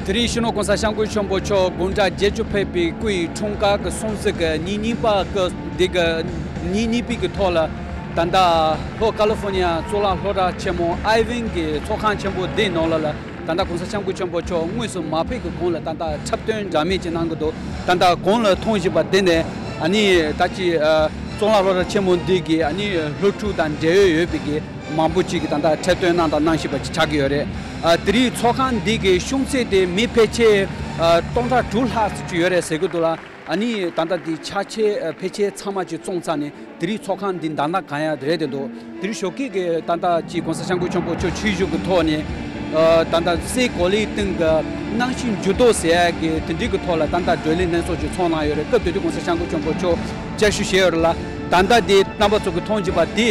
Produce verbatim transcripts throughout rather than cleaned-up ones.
དེ་རིང་སྤྱི་ནོར་༸གོང་ས་༸སྐྱབས་མགོན་ཆེན་པོ་མཆོག་དགུང་གྲངས་བརྒྱད་ཅུ་ཕེབས་པའི་སྐུ་ཡི་འཁྲུངས་སྐར་གྱི་སྲུང་བརྩི་གི་ཉིན་གཉིས་པ་གི་འདི་གི་ཉིན་གཉིས་པའི་གི་ཐོག་ལ། ད་ལྟ་ལྷོ་ཀ་ལི་ཧྥོ་ནི་ཡ་གཙུག་ལག་སློབ་གྲྭ་ཆེན་མོ་ཨའི་ཝིན་གྱི་ཚོགས་ཁང་ཆེན་པོ་འདིའི་ནང་ལ་ལ། ད་ལྟ་༸གོང་ས་༸སྐྱབས་མགོན་ཆེན་པོ་མཆོག་དངོས་སུ་མ་ཕེབས་ཀྱི་གོང་ལ་ད་ལྟ་འཁྲབ་སྟོན་འདྲ་མིན་ཅིག་གནང་གི་འདུག་ད་ལྟ་གོང་ལ་མཐོང་བཞིན་པ་འདི་ནས་ཨ་ནི་ད་ཅི་ཨ་གཙུག་ལག་སློབ་གྲྭ་ཆེན་མོ་འདི་གི་ཨ་ནི་སློབ་ཕྲུག་དང་འབྲེལ་ཡོད་ཡོད་པའི་གི་མང་པོ་ཅིག་གིས་ད་ལྟ་འཁྲབ་སྟོན་གནང་དང་གནང་བཞིན་པ་ཅིག་ཆགས་ཀྱི་ཡོད་རེད། ཨ་དེ་རིང་ཚོགས་ཁང་འདི་གི་ཤོང་ཚད་དེ་མི་ཕལ་ཆེར་ཨ་སྟོང་ཕྲག་དྲུག་ལྷག་ཅིག་ཡོད་རེད་ཟེར་གི་འདུག་ལ། ཨ་ནི་ད་ལྟ་འདི་ཆ་ཆེ་ཨ་ཕལ་ཆེར་ཚང་མ་ཅིག་བཙོང་ཚར་ནས་དེ་རིང་ཚོགས་ཁང་འདི་མདའ་མདའ་གང་ཡག་རེད་དེ་འདུག་དེ་རིང་ཞོགས་ཀས་ཀྱི་ད་ལྟ་ཅིག་༸གོང་ས་༸སྐྱབས་མགོན་ཆེན་པོ་མཆོག་ཆིབས་བཞུགས་ཀྱི་ཐོག་ནས་ཨ་ད་ལྟ་སའི་གོ་ལའི་སྟེང་གི་གནམ་གཤིས་འགྱུར་ལྡོག་ཟེར་ཡག་གི་དེ་འདྲའི་གི་ཐོག་ལ་ད་ལྟ་བགྲོ་གླེང་ལྷན་ཚོགས་ཅིག་ཚོགས་གནང་ཡོད་རེད། སྐབས་དེ་དུས་༸གོང་ས་༸སྐྱབས་མགོན་ཆེན་པོ་མཆོག་བཅར་ཞུ་བྱས་ཡོད་རེད་ལ། ད་ལྟ་དེ་རྣམ་པ་ཚོ་གི་མཐོང་བཞིན་པ་དེ་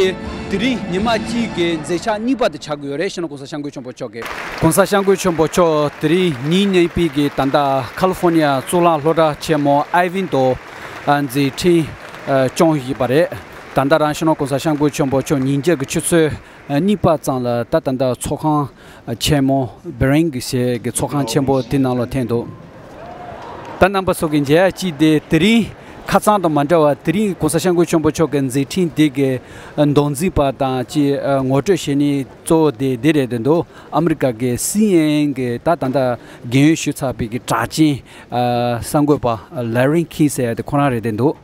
དེ་རིང་ཉི་མ་གཅིག་གི་མཛད་འཆར་གཉིས་པ་དེ་ཆགས་ཀྱི་ཡོད་རེད། སྤྱི་ནོར་༸གོང་ས་༸སྐྱབས་མགོན་ཆེན་པོ་མཆོག་གི་༸གོང་ས་༸སྐྱབས་མགོན་ཆེན་པོ་མཆོག་དེ་རིང་ཉིན་གཉིས་པའི་གི་ད་ལྟ་ཁ་ལི་ཧྥོ་ནི་ཡ་གཙུག་ལག་སློབ་གྲྭ་ཆེན་མོ་ཨའི་ཝིན་དུ་ཨ་མཛད་འཕྲིན་ཨ་སྐྱོང་བཞིན་པ་རེད། ད་ལྟ་རང་སྤྱི་ནོར་༸གོང་ས་༸སྐྱབས་མགོན་ཆེན་པོ་མཆོག་ཉིན་རྒྱབ་ཀྱི་ཆུ་ཚོད་གཉིས་པ་ཙམ་ལ་ད་ད་ལྟ་ཚོགས་ཁང་ཆེན་མོ་བྷི་རིང་གི་ཞེས་ཀྱི་ཚོགས་ཁང་ཆེན་པོ་དེ་ནང་ལ་འཐེན་འདུག་ད་རྣམ་པ་ཚོ་གི་མཇལ་ཡ་གཅིག་དེ་དེ་རིང་ཁ་ཚང་དང་མ་འདྲ་བ་དེ་རིང་༸གོང་ས་༸སྐྱབས་མགོན་ཆེན་པོ་མཆོག་གི་མཛད་འཕྲིན་དེ་གི་མདོ་འཛིན་པ་དང་ཅིག་ངོ་སྤྲོད་བྱེད་ནི་གཙོ་བོ་དེ་དེ་རེད་དེ་འདུག་ཨ་མི་རི་ཀ་གི་སི་ཨེན་ཨེན་གི་ད་ད་ལྟ་རྒན་ཡོལ་ཞུས་ཚར་བའི་གི་གྲགས་ཅན་ཨ་གསར་འགོད་པ་ལེ་རིན་ཁིན་ཟེར་ཡ་དེ་ཁོ་རང་རེད་དེ་འདུག་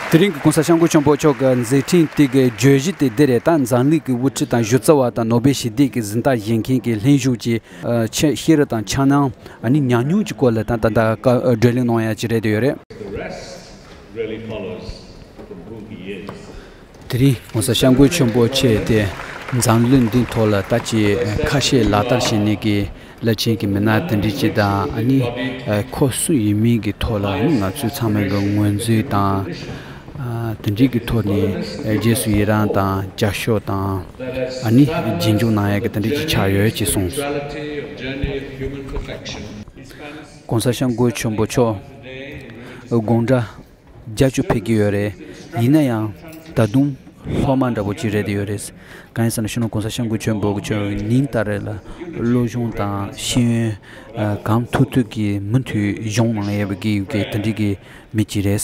དེ་རིང་གི་༸གོང་ས་༸སྐྱབས་མགོན་ཆེན་པོ་མཆོག་གི་མཛད་འཕྲིན་དེ་གི་བརྗོད་གཞི་དེ་འདི་རེད། ད་འཛམ་གླིང་གི་དབུ་ཁྲིད་དང་གཞི་རྩ་བ་དང་ནོ་བེལ་ཞི་བདེ་གི་གཟེངས་རྟགས་བཞེས་མཁན་གྱི་ལྷན་བཞུགས་ཀྱི་ཨ་ཆེ་ཤེས་རབ་དང་འཆར་སྣང་ཨ་ནི་ཉམས་མྱོང་གྱི་སྐོར་ལ་ད་ད་ད་བཀའ་བགྲོ་གླེང་གནང་ཡ་ཅིག་རེད་དེ་ཡོད་རེད། The rest really follows from who he is. དེ་རིང་༸གོང་ས་༸སྐྱབས་མགོན་ཆེན་པོ་མཆོག་དེ་འཛམ་གླིང་འདིའི་ཐོག་ལ་ད་ཅིག་ཁ་ཤས་ལག་བསྟར་བྱེད་ནི་གི་རླབས་ཆེན་གྱི་མི་སྣ་དེ་འདྲ་ཅིག་དང་ཨ་ནི་ཁོ་སུ་ཡིན་མིན་གྱི་ཐོག་ལ་ཨ་ནི་ང་ཚོས་ཚང་མས་གི་ངོས་འཛིན་དང་དེ་འདྲའི་གི་ཐོག་ནས་རྗེས་སུ་ཡི་རང་དང་ལྕགས་ཤོག་དང་ཨ་ནི་རྗེས་འཇུག་གནང་ཡ་གི་དེ་འདྲ་ཅིག་ཆགས་ཡོད་ཅེས་གསུངས། ༸གོང་ས་༸སྐྱབས་མགོན་ཆེན་པོ་མཆོག་དགུང་གྲངས་བརྒྱད་ཅུ་ཕེབས་ཀྱི་ཡོད་རེད། ཡིན་ན་ཡང་ད་དུང་སློབ་མ་འདྲ་པོ་ཅིག་རེད་དེ་ཡོད་རེད། གང་ཡིན་ཟེར་ན་སྤྱི་ནོར་༸གོང་ས་༸སྐྱབས་མགོན་ཆེན་པོ་མཆོག་ཉིན་ལྟར་རེ་ལ་སློབ་སྦྱོང་དང་ཤེས་ཡོན་གང་ཐུབ་ཐུབ་ཀྱིས་མུ་མཐུད་སྦྱོང་གནང་ཡོད་པའི་གི་དེ་འདྲའི་གི་མི་གཅིག་རེད།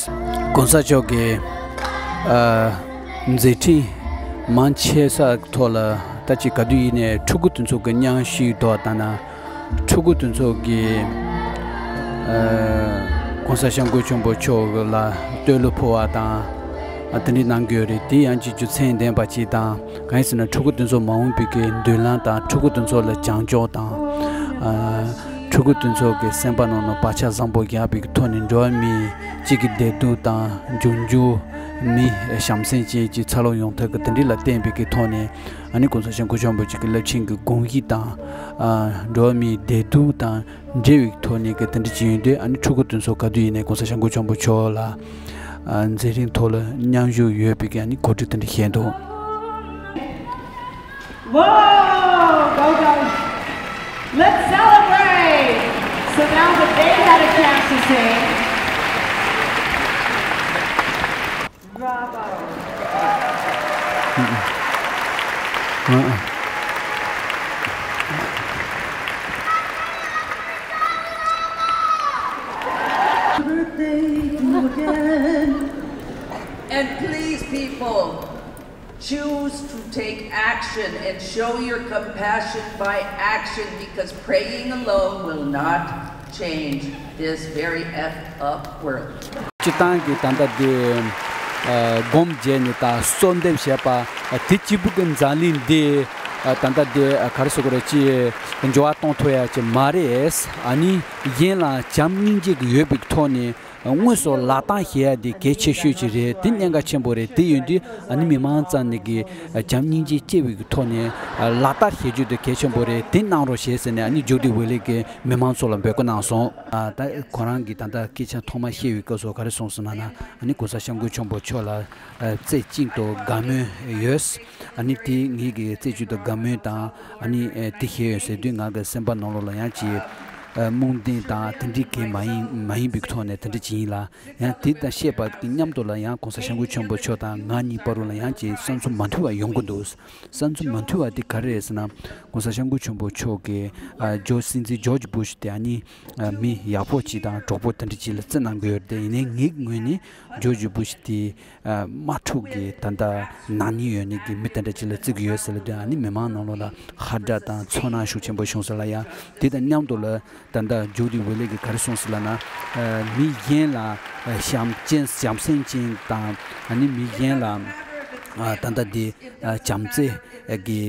༸གོང་ས་མཆོག་གི་མཛད་འཕྲིན་མང་ཆེ་ས་ཐོག་ལ་ད་ཅི་ག་དུས་ཡིན་ནའི་ཕྲུ་གུ་དེ་ཚོ་གི་མཉམ་ཞུགས་དོ་ལྟ་ན། ཕྲུ་གུ་དེ་ཚོ་གིས་༸གོང་ས་༸སྐྱབས་མགོན་ཆེན་པོ་མཆོག་ལ་བསྟོད་གླུ་ཕུལ་བ་དང་དེ་འདྲའི་གནང་གི་ཡོད་རེད། དེ་ཡང་ཅིག་རྒྱུ་མཚན་ལྡན་པ་ཅིག་དང་གང་ཡིན་ཟེར་ན་ཕྲུ་གུ་དེ་ཚོ་མ་འོངས་པའི་གི་མདུན་ལམ་དང་ཕྲུ་གུ་དེ་ཚོ་ལ་བྱམས་སྐྱོང་དང་ཕྲུ་གུ་དེ་ཚོ་གི་སེམས་པ་ནང་ལ་བག་ཆགས་བཟང་པོ་རྒྱག་པའི་གི་ཐོག་ནས་འགྲོ་བ་མི་གཅིག་གི་བདེ་སྡུག་དང་འབྱུང་འགྱུར་མི་བྱམས་སེམས་ཅན་གྱི་འཚར་ལོངས་ཡོང་ཐབས་ཀྱི་དེ་འདྲའི་ལ་བརྟེན་པའི་གི་ཐོག་ནས། ཨ་ནི་༸གོང་ས་༸སྐྱབས་མགོན་ཆེན་པོ་མཆོག་གི་རླབས་ཆེན་གྱི་དགོངས་གཞི་དང་། ཨ་འགྲོ་བ་མིའི་བདེ་སྡུག་དང་འབྲེལ་བའི་ཐོག་ནས་ཀྱི་དེ་འདྲ་ཅིག་ཡིན་དུས་ཨ་ནི་ཕྲུ་གུ་དེ་ཚོ་ག་དུས་ཡིན་ནའི་༸གོང་ས་༸སྐྱབས་མགོན་ཆེན་པོ་མཆོག་ལ་ཨ་མཛད་རིམ་ཐོག་ལ་མཉམ་ཞུགས་ཡོད་པའི་གི་ཨ་ནི་གོ་སྒྲིག་དེ་འདྲ་བྱས་འདུག Whoa, go, go. Let's celebrate. So now that they had a chance to sing, Bravo. Birthday to you again. And please, people, choose to take action and show your compassion by action, because praying alone will not change this very effed up world. སྤྱིར་བཏང་གི་ད་ལྟ་དེ་ཨ་སྒོམ་བརྒྱབ་ནས་ད་གསོལ་འདེབས་བྱས་པ་དེ་གཅིག་པུ་གི་འཛམ་གླིང་འདི་ཨ་ད་ལྟ་དེ་ག་རེ་ཟེར་དགོས་རེད། ཅི་འགྱུར་བ་གཏོང་ཐུབ་ཡ་ཅིག་མ་རེད། ཨ་ནི་གཞན་ལ་བྱམས་སྙིང་རྗེ་གི་ཡོད་པའི་ཐོག་ནས། དངོས་སུ་ལག་བསྟར་བྱེད་ཡ་དེ་གལ་ཆེ་ཤོས་ཅིག་རེད། དེ་གནད་འགག་ཆེན་པོ་རེད། དེ་ཡིན་དུས་ཨ་ནི་མི་མང་ཙམ་ནས་ཀྱི་བྱམས་སྙིང་རྗེ་སྐྱེ་བའི་ཐོག་ནས་ལག་བསྟར་བྱེད་རྒྱུ་དེ་གལ་ཆེན་པོ་རེད། དེ་གནང་རོགས་བྱེད་ཟེར་ནས་ཨ་ནི་རྒྱུགས་འདེགས་ཝེ་ལི་གིས་མི་མང་ཚོ་ལ་འབོད་སྐུལ་གནང་སོང་། ད་ཁོ་རང་གིས་ད་ལྟ་སྐད་ཆ་ཐོག་མ་བཤད་པའི་སྐབས་སུ་ག་རེ་གསུངས་སོང་ན་ན་ཨ་ནི་༸གོང་ས་༸སྐྱབས་མགོན་ཆེན་པོ་མཆོག་ལ་རྩེ་གཅིག་ཏུ་དགའ་མོས་ཡོད། ཨ་ནི་དེ་ངེད་ཀྱི་རྩེ་གཅིག་ཏུ་དགའ་མོས་དང་ཨ་ནི་དེ་བྱས་ཡོད་ཟེར་དུས་ང་གི་སེམས་པ་ནང་ལོགས་ལ་ཡང་ཅིག་རྨོངས་ལྡན་དང་དེ་འདྲའི་གི་མ་ཡིན་མ་ཡིན་པའི་ཐོག་ནས་དེ་འདྲ་ཅིག་ཡིན་ལ། ཡང་དེ་དང་བཤད་པ་གི་མཉམ་དུ་ལ་ཡང་༸གོང་ས་༸སྐྱབས་མགོན་ཆེན་པོ་མཆོག་དང་ང་གཉིས་བར་དུ་ལ་ཡང་ཅིག་བསམ་ཚུལ་མ་མཐུན་པ་ཡོང་གི་འདུག་བསམ་ཚུལ་མ་མཐུན་པ་དེ་ག་རེ་རེད་ཟེར་ན། ༸གོང་ས་༸སྐྱབས་མགོན་ཆེན་པོ་མཆོག་གིས་ཨ་ཇོརྗ་སྲིད་འཛིན་ཇོརྗ་བུ་ཤ་དེ་ཨ་ནི་ཨ་མི་ཡག་པོ་ཅིག་དང་གྲོགས་པོ་དེ་འདྲ་ཅིག་ལ་བརྩི་གནང་གི་ཡོད་རེད་དེ། ཡིན་ནའི་ངའི་ངོས་ནས་ཇོརྗ་བུ་ཤ་དེ་ཨ་དམག་འཁྲུག་གི་ད་ལྟ་ནག་ཉེས་ཡོད་ནི་གི་མི་དེ་འདྲ་ཅིག་ལ་བརྩི་གི་ཡོད་ཟེར་ལབ་དུས། ཨ་ནི་མི་མང་ནང་ལོགས་ལ་ཧ་སྒྲ་དང་ཚོར་སྣང་ཤུགས་ཆེན་པོ་བྱུང་སོང་ལ། ཡང་དེ་དང་མཉམ་དུ་ལ་ད་ལྟ་ཇོ་ཌི་ཝེ་ལེ་གིས་ག་རེ་གསུངས་སོང་ལབ་ན། ཨ་མི་གཞན་ལ་ཨ་བྱམས་ཅན་བྱམས་སེམས་ཅན་དང་། ཨ་ནི་མི་གཞན་ལ་ཨ་ད་ལྟ་དེ་ཨ་བྱམས་བརྩེ་གི་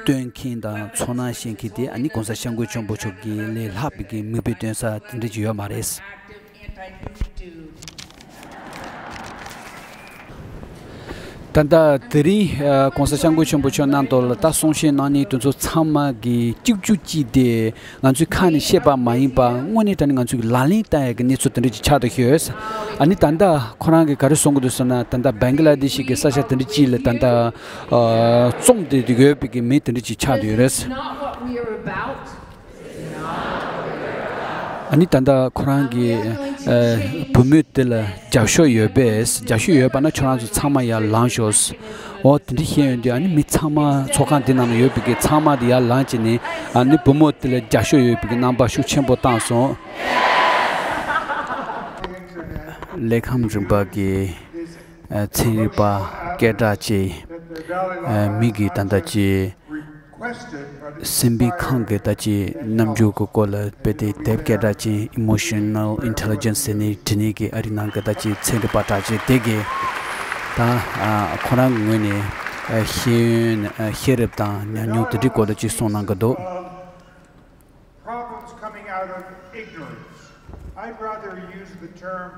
སྟོན་མཁན་དང་ཚོར་སྣང་བྱེད་མཁན་དེ་ཨ་ནི་༸གོང་ས་༸སྐྱབས་མགོན་ཆེན་པོ་མཆོག་གི་ལས་ལྷག་པའི་གི་མིག་དཔེ་སྟོན་ས་དེ་འདྲ་ཅིག་ཡོད་མ་རེད། ད་ལྟ་དེ་རིང་༸གོང་ས་༸སྐྱབས་མགོན་ཆེན་པོ་མཆོག་མཉམ་དུ་ལ་ད་གསུང་བཤད་གནང་མཁན་དེ་ཚོ་ཚང་མ་གི་གཅིག་གྱུར་གཅིག་དེ་ང་ཚོའི་ཁ་ནས་བཤད་པ་མ་ཡིན་པ་དངོས་གནས་དྲང་གནས་ང་ཚོའི་ལག་ལེན་བསྟར་ཡག་གི་གནས་ཚུལ་དེ་འདྲ་ཅིག་ཆགས་བསྡད་ཡོད། ཨ་ནི་ད་ལྟ་ཁོ་རང་གིས་ག་རེ་གསུང་གི་འདུག་ཟེར་ན། ད་ལྟ་བེང་ག་ལ་དེ་ཤི་གི་ས་ཆ་དེ་འདྲ་ཅིག་ལ་ད་ལྟ་ཨ་བཙོངས་བསྡད་ཡོད་པའི་གི་མི་དེ་འདྲ་ཅིག་ཆགས་བསྡད་ཡོད་རེད། ཨ་ནི་ད་ལྟ་ཁོ་རང་གིས་ཨ་བུ་མོ་དེ་ལ་རྒྱབ་སྐྱོར་ཡོད་པས། རྒྱབ་སྐྱོར་ཡོད་པ་ན་ཁྱོད་རང་ཚོ་ཚང་མ་ཡར་ལངས་ཤོག་འོ་དེ་འདྲ་བཤད་ཡོང་དུས། ཨ་ནི་མི་ཚང་མ་ཚོགས་ཁང་འདི་ནང་ན་ཡོད་པའི་གི་ཚང་མ་དེ་ཡར་ལངས་བྱས་ནས། ཨ་ནི་བུ་མོ་དེ་ལ་རྒྱབ་སྐྱོར་ཡོད་པའི་གི་རྣམ་པ་ཤུགས་ཆེན་པོ་བཏང་སོང་། གླེགས་བམ་རིམ་པ་གི་ཨ་ཚན་རིག་པ་སྐད་གྲགས་ཅན། ཨ་མི་གི་ད་ལྟ་ཅིག་སེམས་པའི་ཁམས་ཀྱི་ད་ཅིག་རྣམ་འགྱུར་གྱི་སྐོར་ལ་དཔེ་དེབ་སྐད་གྲགས་ཅན་Emotional Intelligence ཟེར་ནས་བྲིས་ནས་ཀྱི་ཨ་རི་ནང་གི་ད་ཅིག་ཚན་རིག་པ་གྲགས་ཅན་དེ་གིས་ད་ཨ་ཁོ་རང་གི་ངོས་ནས་ཨ་ཤེས་ཡོན་ཨ་ཤེས་རབ་དང་ཉམས་མྱོང་དེ་འདྲའི་སྐོར་ལ་ཅིག་གསུངས་གནང་གི་འདུག Problems coming out of ignorance. I'd rather use the term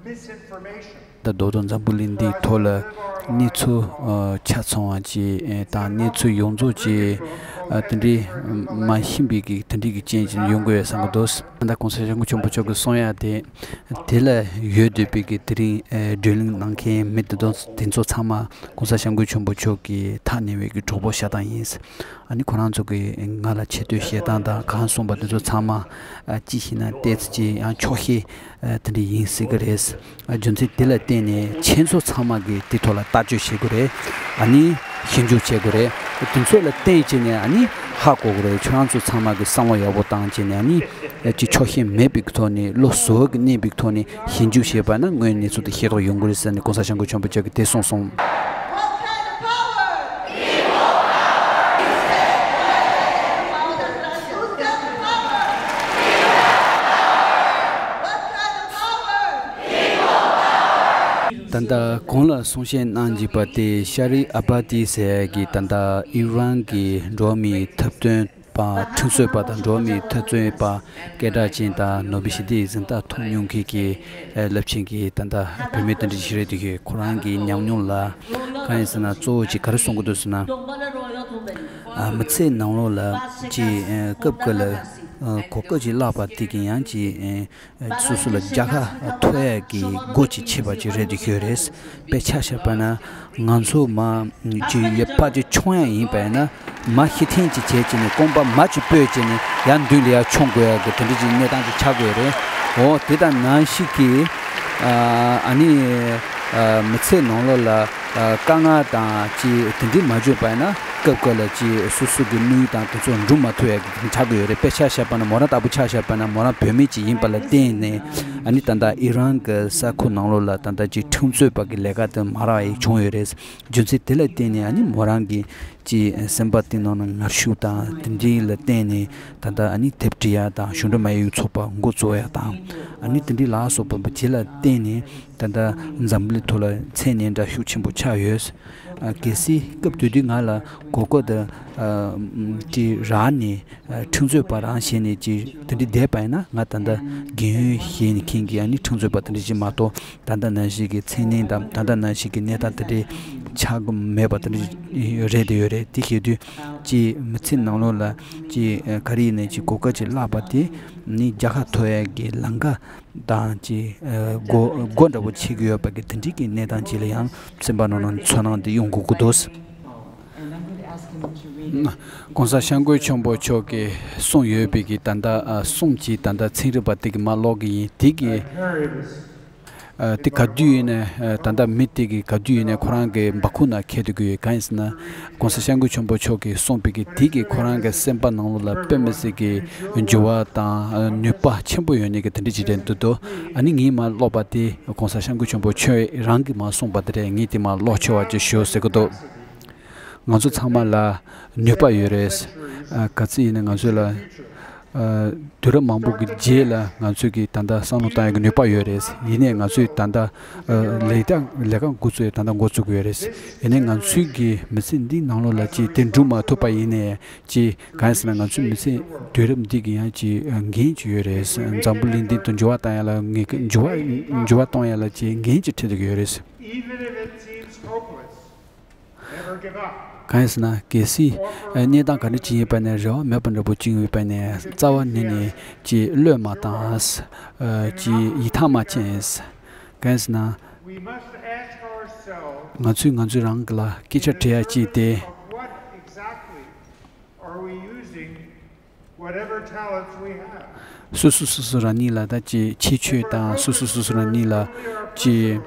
misinformation. ད་རྡོག་རྡོག་འཛམ་བུ་གླིང་འདིའི་ཐོག་ལ་གནས་ཚུལ་ཨ་ཆ་ཚང་བ་ཅིག་ཨེ་དང་གནས་ཚུལ་ཡོངས་རྫོགས་ཅིག་ཨ་དེ་འདྲའི་མ་ཤེས་པའི་གི་དེ་འདྲའི་གི་རྐྱེན་ཅིག་ཡོང་གི་ཡོད་བསམ་གི་འདུག་ད་ལྟ་༸གོང་ས་༸སྐྱབས་མགོན་ཆེན་པོ་མཆོག་གིས་གསུང་ཡ་དེ་དེ་ལ་ཡོད་བསྡད་པའི་གི་དེ་རིང་ཨེ་བགྲོ་གླེང་གནང་མཁན་མི་དེ་དང་དེ་ཚོ་ཚང་མ་༸གོང་ས་༸སྐྱབས་མགོན་ཆེན་པོ་མཆོག་གི་ཐག་ཉེ་བའི་གི་གྲོགས་པོ་བྱ་སྟངས་ཡིན། ཨ་ནི་ཁོ་རང་ཚོ་གིས་ང་ལ་ཆེ་བསྟོད་བྱེད་སྟངས་དང་གང་གསུངས་པ་དེ་ཚོ་ཚང་མ་ཨ་ཅི་ཞིག་ན་ཏོག་ཙམ་ཅིག་ཡང་ཆོག་ཤེས་ཨ་དེ་འདྲ་ཡིན་སྲིད་གི་རེད། ཨ་རྒྱུ་མཚན་དེ་ལ་བརྟེན་ནས་ཁྱེད་ཚོ་ཚང་མ་གིས་དེ་ཐོག་ལ་ལྟ་དཔྱོད་བྱེད་དགོས་རེད། ཨ་ནི་ཞིབ་འཇུག་བྱེད་དགོས་རེད། དེ་ཚོ་ལ་བརྟེན་བྱས་ནས་ཨ་ནི་ཧ་གོ་དགོས་རེད། ཁྱོད་རང་ཚོ་ཚང་མ་གིས་བསམ་བློ་ཡག་པོ་བཏང་བྱས་ནས་ཨ་ནི་ཅིག་ཆོག་ཤེས་མེད་པའི་ཐོག་ནས་བློ་གཟུ་བོ་གིས་གནས་པའི་ཐོག་ནས་ཞིབ་འཇུག་བྱས་པ་ན་དངོས་གནས་ཚུལ་དེ་ཤེས་རྟོགས་ཡོང་གི་རེད་ཟེར་ནས་༸གོང་ས་༸སྐྱབས་མགོན་ཆེན་པོ་མཆོག་གིས་དེ་གསུངས་སོང་། ད་ལྟ་གོང་ལ་གསུང་བཤད་གནང་བཞིན་པ་དེ་ཤ་རི་ཨ་པ་ཏི་ཟེར་ཡ་གི་ད་ལྟ་ཨི་རན་གྱི་འགྲོ་བ་མིའི་ཐོབ་ཐང་པ་ཁྲིམས་རྩོད་པ་དང་འགྲོ་བ་མིའི་འཐབ་རྩོད་པ་སྐད་གྲགས་ཅན་དང་ནོ་བེལ་ཞི་བདེའི་གཟེངས་རྟགས་ཐོབ་མྱོང་མཁན་གྱི་ཨེ་རླབས་ཆེན་གྱི་ད་ལྟ་བུད་མེད་དེ་འདྲ་ཞིག་རེད་འདུག་གི། ཁོ་རང་གི་ཉམས་མྱོང་ལ་གང་ཡིན་ཟེར་ན། གཙོ་བོ་ཅིག་ག་རེ་གསུང་གི་འདུག་ཟེར་ན། ཨ་མི་ཚེ་ནང་ལོགས་ལ་ཅིག་ཨེ་སྐབས་འགའ་ལ་ཨ་གོ་སྐབས་ཅིག་བརླག་པ་དེ་གིས་ཡང་ཅིག་ཨེ་སོ་སོ་ལ་རྒྱལ་ཁ་ཐོབ་ཡག་གི་སྒོ་ཅིག་ཕྱེ་བ་ཅིག་རེད་འདུག་གི་རེད། དཔེ་ཆ་བཞག་པ་ན་ང་ཚོ་མ་ཅིག་ཡ་ཕར་ཅིག་མཆོང་ཡ་ཡིན་པ་ཡིན་ན། མ་ཤི་ཐེངས་ཅིག་བྱས་བྱས་ནས་རྐང་པ་མ་ཅིག་སྤོས་བྱས་ནས་ཡར་མདུན་ལ་ཡར་མཆོང་དགོས་ཡག་གི་དེ་འདྲ་ཅིག་གནས་སྟངས་ཅིག་ཆགས་དགོས་རེད། འོ་དེ་དང་ནང་བཞིན་གྱི་ཨ་ནི་ཨ་མི་ཚེ་ནང་ལོགས་ལ་ཨ་དཀའ་ངལ་དང་ཅིག་དེ་འདྲ་མ་བྱུང་བ་ཡིན་ན། སྐབས་འགའ་ལ་ཅིག་སོ་སོ་གི་དམིགས་ཡུལ་དང་དེ་ཚོ་འགྲུབ་མ་ཐུབ་ཡག་གི་ཆགས་དགོས་རེད། དཔེ་ཆ་བཞག་པ་ན་མོ་རང་ལྟ་བུ་ཆ་བཞག་པ་ན་མོ་རང་བུད་མེད་ཅིག་ཡིན་པ་ལ་བརྟེན་ནས། ཨ་ནི་ད་ལྟ་ཨི་རན་གྱི་ས་ཁུལ་ནང་ལོགས་ལ་ད་ལྟ་ཅིག་ཁྲིམས་རྩོད་པ་གི་ལས་ཀ་དེ་མ་རག་ཡག་བྱུང་ཡོད་རེད། རྒྱུ་མཚན་དེ་ལ་བརྟེན་ནས་ཨ་ནི་མོ་རང་གི་ཅིག་སེམས་པ་དེ་ནང་ན་ངར་ཤུགས་དང་དེ་འདྲའི་ལ་བརྟེན་ནས། ད་ལྟ་ཨ་ནི་དེབ་འབྲི་ཡག་དང་གཞུང་འབྲེལ་མ་ཡིག་ཚོགས་པ་འགོ་བཙུགས་ཡག་དང་། ཨ་ནི་དེ་འདྲའི་ལ་སོགས་པ་བྱེད་ལ་བརྟེན་ནས་ད་ལྟ་འཛམ་བུ་གླིང་ཐོག་ལ་མཚན་སྙན་གྲགས་ཤུགས་ཆེན་པོ་ཆགས་ཡོད། ཨ་གལ་སྲིད་སྐབས་དེ་དུས་ང་ལ་གོ་སྐབས་དེ་ཨ་ཅིག་རག་ནས། ཨ་ཁྲིམས་རྩོད་པ་རང་བྱས་ནས་ཅིག་དེ་འདྲ་བསྡད་པ་ཡིན་ན། ང་ད་ལྟ་རྒན་ཡོལ་བཞེས་ནས་མཁན་གྱི་ཨ་ནི་ཁྲིམས་རྩོད་པ་དེ་འདྲ་ཅིག་མ་གཏོགས། ད་ལྟ་ནང་བཞིན་གྱི་མཚན་སྙན་དང་ད་ལྟ་ནང་བཞིན་གྱི་གནས་སྟངས་དེ་འདྲ་ཆགས་ཀྱི་མེད་པ་དེ་འདྲ་རེད་དེ་ཡོད་རེད། དེ་བྱེད་དུས་ཅིག་མི་ཚེ་ནང་ལོགས་ལ་ཅིག་ཨ་ག་རེ་ཡིན་ནའི་ཅིག་གོ་སྐབས་ཅིག་བརླག་པ་དེ་ནི་རྒྱལ་ཁ་ཐོབ་ཡག་གི་ལམ་ཁ་དང་ཅིག་ཨ་སྒོ་སྒོ་འདྲ་པོ་ཕྱེ་གི་ཡོད་པ་གི་དེ་འདྲའི་གི་གནས་སྟངས་ཅིག་ལ་ཡང་སེམས་པ་ནང་ན་ཚོར་སྣང་དེ་ཡོང་གི་འདུག་གོང་ས་སྐྱབས་མགོན་ཆེན་པོ་མཆོག་གིས་གསུངས་ཡོད་པའི་གི་ད་ལྟ་ཨ་གསུང་གི་ད་ལྟ་ཚན་རིག་པ་དེ་གི་མར་ཀློག་གི་ཡིན། དེ་གི་ཨ་དེ་ག་དུས་ཡིན་ནའི་ཨ་ད་ལྟ་མི་དེ་གི་ག་དུས་ཡིན་ནའི་ཁོ་རང་གི་སྦ་ཁུག་ན་འཁྱེར་དུ་དགོས་ཡོད། གང་ཡིན་ཟེར་ན་གོང་ས་སྐྱབས་མགོན་ཆེན་པོ་མཆོག་གིས་གསུངས་པའི་གི་དེ་གི་ཁོ་རང་གི་སེམས་པ་ནང་ལོགས་ལ་དཔེ་མི་སྲིད་ཀྱི་འགྱུར་བ་དང་ཨ་ནུས་པ་ཆེན་པོ་ཡོད་ནི་གི་དེ་འདྲ་ཅིག་རེད་འདུག་དོ། ཨ་ནི་ངས་མར་ཀློག་པ་དེ་གོང་ས་སྐྱབས་མགོན་ཆེན་པོ་མཆོག་རང་གིས་མར་གསུངས་པ་དེ་རེད། ངས་དེ་མར་ཀློག་ཆོག་པ་ཅིག་ཞུ་ཟེར་གི་འདུག་ང་ཚོ་ཚང་མ་ལ་ནུས་པ་ཡོད་རེད། ཨ་ག་ཚོད་ཡིན་ན་ང་ཚོ་ལ་ཨ་དུས་རབས་མང་པོ་གི་རྗེས་ལ་ང་ཚོས་ཀྱི་ད་ལྟ་བསམ་བློ་བཏང་ཡག་གི་ནུས་པ་ཡོད་རེད། ཡིན་ནའི་ང་ཚོས་ད་ལྟ་ཨ་ལས་ཀ་ལས་ཀ་འགོ་བཙུགས་ཡག་ད་ལྟ་འགོ་བཙུགས་ཀྱི་ཡོད་རེད། ཡིན་ནའི་ང་ཚོའི་གི་མི་ཚེ་འདི་ནང་ལོགས་ལ་ཅིག་དེ་འགྲུབ་མ་ཐུབ་པ་ཡིན་ནའི་ཅིག་གང་ཡིན་ཟེར་ན་ང་ཚོའི་མི་ཚེ་དུས་རབས་འདི་གི་ཡང་ཅིག་འགན་ཅིག་ཡོད་རེད། འཛམ་བུ་གླིང་འདི་དུ་འགྱུར་བ་བཏང་ཡག་ལ་ངེས་འགྱུར་བ་འགྱུར་བ་གཏོང་ཡག་ལ་ཅིག་འགན་ཅིག་འཁྲི་བསྡད་ཀྱི་ཡོད་རེད། Even if it seems hopeless, never give up. གང་ཡིན་ཟེར་ན་གལ་སྲིད་གནས་སྟངས་ག་འདྲ་ཅིག་ཡིན་པ་ནས་རེ་བ་མེད་པ་འདྲ་པོ་ཅིག་ཡོད་པ་ནས་རྩ་བ་ནས་ནས་ཅིག་བློས་མ་བཏང་། ཅིག་ཡིད་ཐང་མ་ཆད། གང་ཡིན་ཟེར་ན། We must ask ourselves, ང་ཚོས་ང་ཚོ་རང་གི་ལ་སྐད་ཆ་དྲི་ཡག་ཅིག་དེ། What exactly are we using whatever talents we have? སོ་སོ་སོ་སོ་རང་ཉིད་ལ་ད་ཅིག་ཁྱད་ཆོས་དང་སོ་སོ་སོ་སོ་རང་ཉིད་ལ་ཅིག་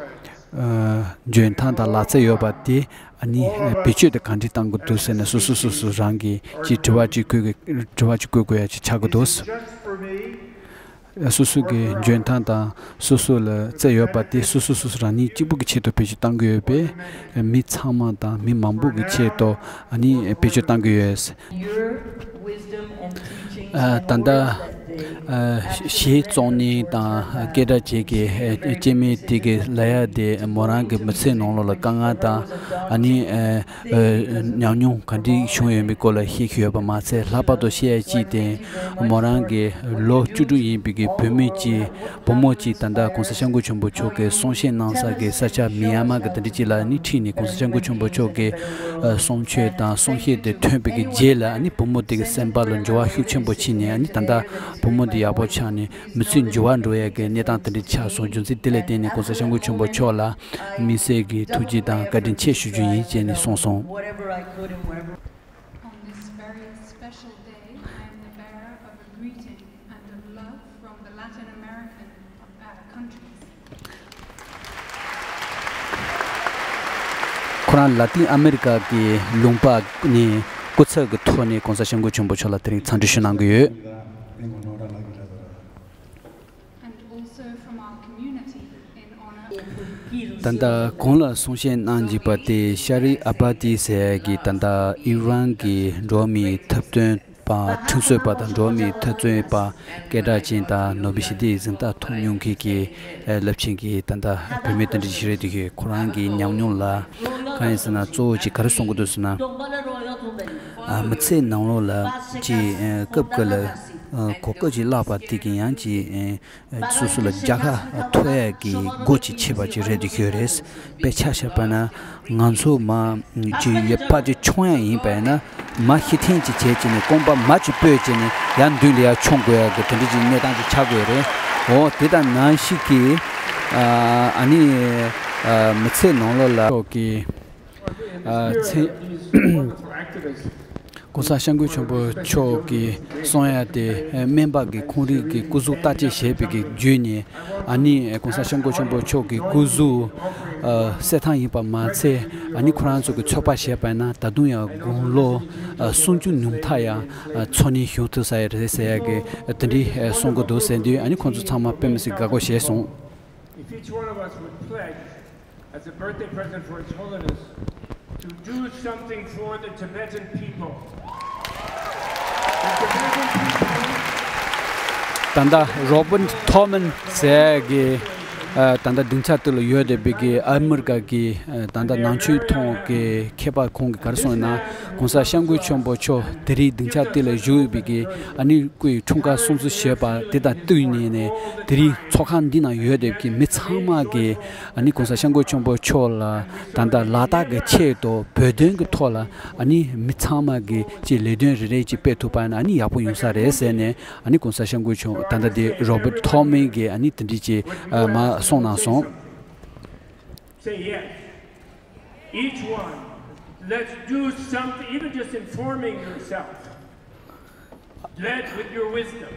ཨ་འཇོན་ཐང་དང་ལག་རྩལ་ཡོད་པ་དེ་ཨ་ནི་ཨ་བེད་སྤྱོད་དེ་གང་འདྲ་གཏང་དགོས་འདུག་ཟེར་ནས་སོ་སོ་སོ་སོ་རང་གིས་ཅིག་དྲི་བ་ཅིག་བཀོད་དགོས་དྲི་བ་ཅིག་བཀོད་དགོས་ཡག་ཅིག་ཆགས་ཀྱི་འདུག Just for me, སོ་སོ་གི་འཇོན་ཐང་དང་སོ་སོ་ལ་རྩལ་ཡོད་པ་དེ་སོ་སོ་སོ་སོ་རང་ཉིད་གཅིག་པུ་གི་ཆེད་དུ་བེད་སྤྱོད་གཏང་གི་ཡོད་པས། མི་ཚང་མ་དང་མི་མང་པོ་གི་ཆེད་དུ་ཨ་ནི་བེད་སྤྱོད་གཏང་གི་ཡོད། ཨ་ད་ལྟ་ཨ་གཞས་བཙོང་ནི་དང་སྐད་གྲགས་ཅན་གྱི་ཨ་སྐྱེ་དམན་དེ་གི་ལབ་ཡག་དེ་མོ་རང་གི་མི་ཚེ་ནང་ལོགས་ལ་དཀའ་ངལ་དང་ཨ་ནི་ཨ་ཨ་ཉམས་མྱོང་ག་འདྲ་བྱུང་ཡོད་མེད་སྐོར་ལ་བཤད་ཀྱི་ཡོད་པ་མ་ཚད། ལྷག་པར་དུ་བཤད་ཡག་ཅིག་དེ་མོ་རང་གི་ལོ་བཅུ་དྲུག་ཡིན་པའི་གི་བུ་མོ་གཅིག་བུ་མོ་གཅིག་ད་ལྟ་གོང་ས་སྐྱབས་མགོན་ཆེན་པོ་མཆོག་གིས་གསུང་བཤད་གནང་ས་གི་ས་ཆ་མི་ཡན་མར་གི་དེ་འདྲ་ཅིག་ལ་ནི་ཁྲིད་ནས་གོང་ས་སྐྱབས་མགོན་ཆེན་པོ་མཆོག་གི་ཨ་གསུང་ཆོས་དང་གསུང་བཤད་དེ་ཐོན་པའི་གི་རྗེས་ལ་ནི་བུ་མོ་དེ་གི་སེམས་པ་ལ་འགྱུར་བ་ཤུགས་ཆེན་པོ་ཕྱིན་ནས་ནི་ད་ལྟ་བུ་མོ་དེ་ཡག་པོ་ཆགས་ནས་མི་ཚེ་འགྱུར་བ་འགྲོ་ཡག་གི་གནས་སྟངས་དེ་འདྲ་ཆགས་སོང་། རྒྱུ་མཚན་དེ་ལ་བརྟེན་ནས་གོང་ས་སྐྱབས་མགོན་ཆེན་པོ་མཆོག་ལ་དམིགས་བསལ་གྱི་ཐུགས་རྗེ་དང་བཀའ་དྲིན་ཆེ་ཞུ་རྒྱུ་ཡིན་ཅེས་ནས་གསུངས་སོང་། Whatever I could and wherever. On this very special day, I am the bearer of a greeting and of love from the Latin American uh, countries. ཁོ་རང་ལ་ཏིན་ཨ་མེ་རི་ཀ་གི་ལུང་པ་ནས་སྐུ་ཚབ་ཀྱི་ཐོག་ནས་གོང་ས་སྐྱབས་མགོན་ཆེན་པོ་མཆོག་ལ་དེ་རིང་འཚམས་འདྲི་ཞུ་གནང་གི་ཡོད། And also from our community in honor of ད་ལྟ་གོང་ལ་གསུང་བཤད་གནང་བཞིན་པ་དེ་ཤ་རི་ཨ་བ་ཏི་ཟེར་ཡག་གི་ད་ལྟ་ཨི་རན་གྱི་འགྲོ་བ་མིའི་ཐོབ་ཐང་པ་ཁྲིམས་རྩོད་པ་དང་འགྲོ་བ་མིའི་འཐབ་རྩོད་པ་སྐད་གྲགས་ཅན་དང་ནོ་བེལ་ཞི་བདེའི་གཟེངས་རྟགས་ཐོབ་མྱོང་མཁན་གྱི་རླབས་ཆེན་གྱི་ད་ལྟ་བུད་མེད་དེ་འདྲ་ཞིག་རེད། དེ་གི་ཁོ་རང་གི་ཉམས་མྱོང་ལ་གང་ཡིན་ཟེར་ན་གཙོ་བོ་ཅིག་ག་རེ་གསུང་གི་འདུག་ཟེར་ན། ཨ་མི་ཚེ་ནང་ལོགས་ལ་ཅིག་ཨ་སྐབས་འགའ་ལ་ཨ་གོ་སྐབས་ཅིག་བརླག་པ་དེ་གི་ཡང་ཅིག་ཨ་སོ་སོ་ལ་རྒྱལ་ཁ་ཐོབ་ཡག་གི་སྒོ་ཅིག་ཕྱེ་བ་ཅིག་རེད་འདུག་ཡོད་རེད། དཔེ་ཆ་བཞག་པ་ན་ང་ཚོ་མ་ཅིག་ཡ་ཕར་ཅིག་མཆོང་ཡག་ཡིན་པ་ཡིན་ན་མ་ཤི་འཐེན་ཅིག་བྱས་བྱས་ནས་རྐང་པ་མ་ཅིག་སྤོས་བྱས་ནས་ཡར་མདུན་ལ་ཡར་མཆོང་དགོས་ཡག་གི་དེ་འདྲ་ཅིག་གནས་སྟངས་ཅིག་ཆགས་དགོས་རེད། འོ་དེ་དང་ནང་བཞིན་གྱི་ཨ་ཨ་ནི་ཨ་མི་ཚེ་ནང་ལོགས་ལ་ཤོག་གི་ཨ་ཚེ་གོང་ས་སྐྱབས་མགོན་ཆེན་པོ་མཆོག་གིས་གསུང་ཡག་དེ་སྨན་པ་གི་ཁོང་རང་གི་སྐུ་གཟུགས་བརྟག་དཔྱད་བྱས་པའི་གི་བརྒྱུད་ནས་ཨ་ནི་གོང་ས་སྐྱབས་མགོན་ཆེན་པོ་མཆོག་གི་སྐུ་གཟུགས་ཨ་གསལ་ཐང་ཡིན་པ་མ་ཚད་ཨ་ནི་ཁོ་རང་ཚོ་གི་ཚོད་དཔག་བྱས་པ་ཡིན་ན་ད་དུང་ཡང་དགུང་ལོ་ཨ་སུམ་ཅུ་ཉུང་མཐའ་ཡང་ཨ་འཚོ་གནས་བྱུང་ཐུབ་ས་ཡ་རེད་ཟེར་ཡག་གི་དེ་འདྲའི་ཨ་གསུང་གི་འདུག་ཟེར་དུས་ཨ་ནི་ཁོང་ཚོ་ཚང་མ་དཔེ་མི་སྲིད་དགའ་པོ་བྱས་སོང་། If each one of us would pledge as a birthday present for His Holiness to do something for the Tibetan people. The Tibetan people. ད་ལྟ་རོ་བར་ཐོ་མན་ཟེར་གི་ཨ་ད་ལྟ་སྡིངས་ཆ་དེ་ལ་ཡོད་བསྡད་པའི་གི་ཨ་མི་རི་ཀ་གི་ཨ་ད་ལྟ་ནང་ཆོས་ཐོག་གི་མཁས་པ་ཁོང་གིས་ག་རེ་གསུངས་ཡོད་ན། གོང་ས་སྐྱབས་མགོན་ཆེན་པོ་མཆོག་དེ་རིང་སྡིངས་ཆ་དེ་ལ་བཞུགས་ཡོད་པའི་གི་ཨ་ནི་སྐུའི་འཁྲུངས་སྐར་སྲུང་བརྩི་ཞུས་པ་དེ་དང་བསྟུན་ནས་ནས་དེ་རིང་ཚོགས་ཁང་འདི་ནང་ཡོད་བསྡད་པའི་གི་མི་ཚང་མ་གིས་ཨ་ནི་གོང་ས་སྐྱབས་མགོན་ཆེན་པོ་མཆོག་ལ་ད་ལྟ་ལག་རྟགས་ཀྱི་ཆེད་དུ་བོད་དོན་གྱི་ཐོག་ལ་ཨ་ནི་མི་ཚང་མ་གིས་ཅིག་ལས་དོན་རེ་རེ་ཅིག་སྤེལ་ཐུབ་པ་ན་ཨ་ནི་ཡག་པོ་ཡོང་ས་རེད་ཟེར་ནས་ཨ་ནི་གོང་ས་སྐྱབས་མགོན་མཆོག་ད་ལྟ་དེ་རོ་བར་ཐོ་མན་གྱིས་ཨ་ནི་དེ་འདྲ་ཅིག་ཨ་མར་གསུངས་གནང་སོང་། Say yes. Each one. Let's do something, even just informing yourself. Let with your wisdom.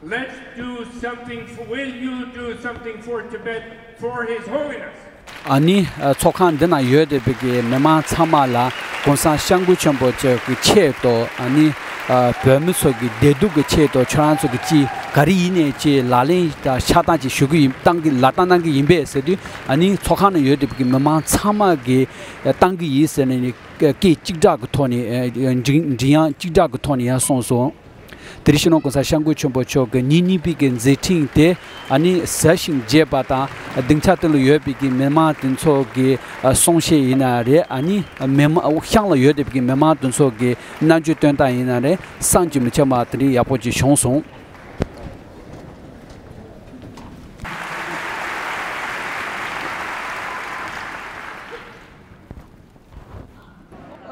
Let's do something. For, will you do something for Tibet for His Holiness? ཨ་ནི་ཚོགས་ཁང་འདི་ན་ཡོད་བསྡད་པའི་གི་མི་མང་ཚང་མ་ལ་༸གོང་ས་༸སྐྱབས་མགོན་ཆེན་པོ་མཆོག་གི་ཆེད་དུ། ཨ་ནི་བོད་མི་ཚོ་གི་བདེ་སྡུག་གི་ཆེད་དུ་ཁྱོད་རང་ཚོ་གི་ཅི་ག་རེ་ཡིན་ནའི་ཅི་ལག་ལེན་དང་ཕྱག་བཏང་ཅིག་ཞུ་གི་ཡིན། བཏང་གི་ལག་བཏང་གནང་གི་ཡིན་པས་ཟེར་དུས། ཨ་ནི་ཚོགས་ཁང་ན་ཡོད་བསྡད་པའི་གི་མི་མང་ཚང་མ་གི་བཏང་གི་ཡིན་ཟེར་ནས་ནི་སྐད་གཅིག་གྲགས་ཀྱི་ཐོག་ནས་མགྲིན་མགྲིན་དབྱངས་གཅིག་གྲགས་ཀྱི་ཐོག་ནས་ཡང་གསུངས་སོང་། དེ་རིང་སྤྱི་ནོར་༸གོང་ས་༸སྐྱབས་མགོན་ཆེན་པོ་མཆོག་གི་ཉིན་གཉིས་པའི་གི་མཛད་འཕྲིན་དེ་ཨ་ནི་གཟབ་ཞིང་རྒྱས་པ་དང་། སྡིངས་ཆ་དེ་ལ་ཡོད་པའི་གི་མི་མང་དེ་ཚོ་གི་གསུང་བཤད་ཡིན་ན་རེད། ཨ་ནི་མི་མང་ཤང་ལ་ཡོད་བསྡད་པའི་གི་མི་མང་དེ་ཚོ་གི་རྣམ་དཔྱོད་སྟོན་སྟངས་ཡིན་ན་རེད། བསམ་གྱིས་མི་ཁྱབ་པ་དེ་འདྲའི་ཡག་པོ་ཅིག་བྱུང་སོང་།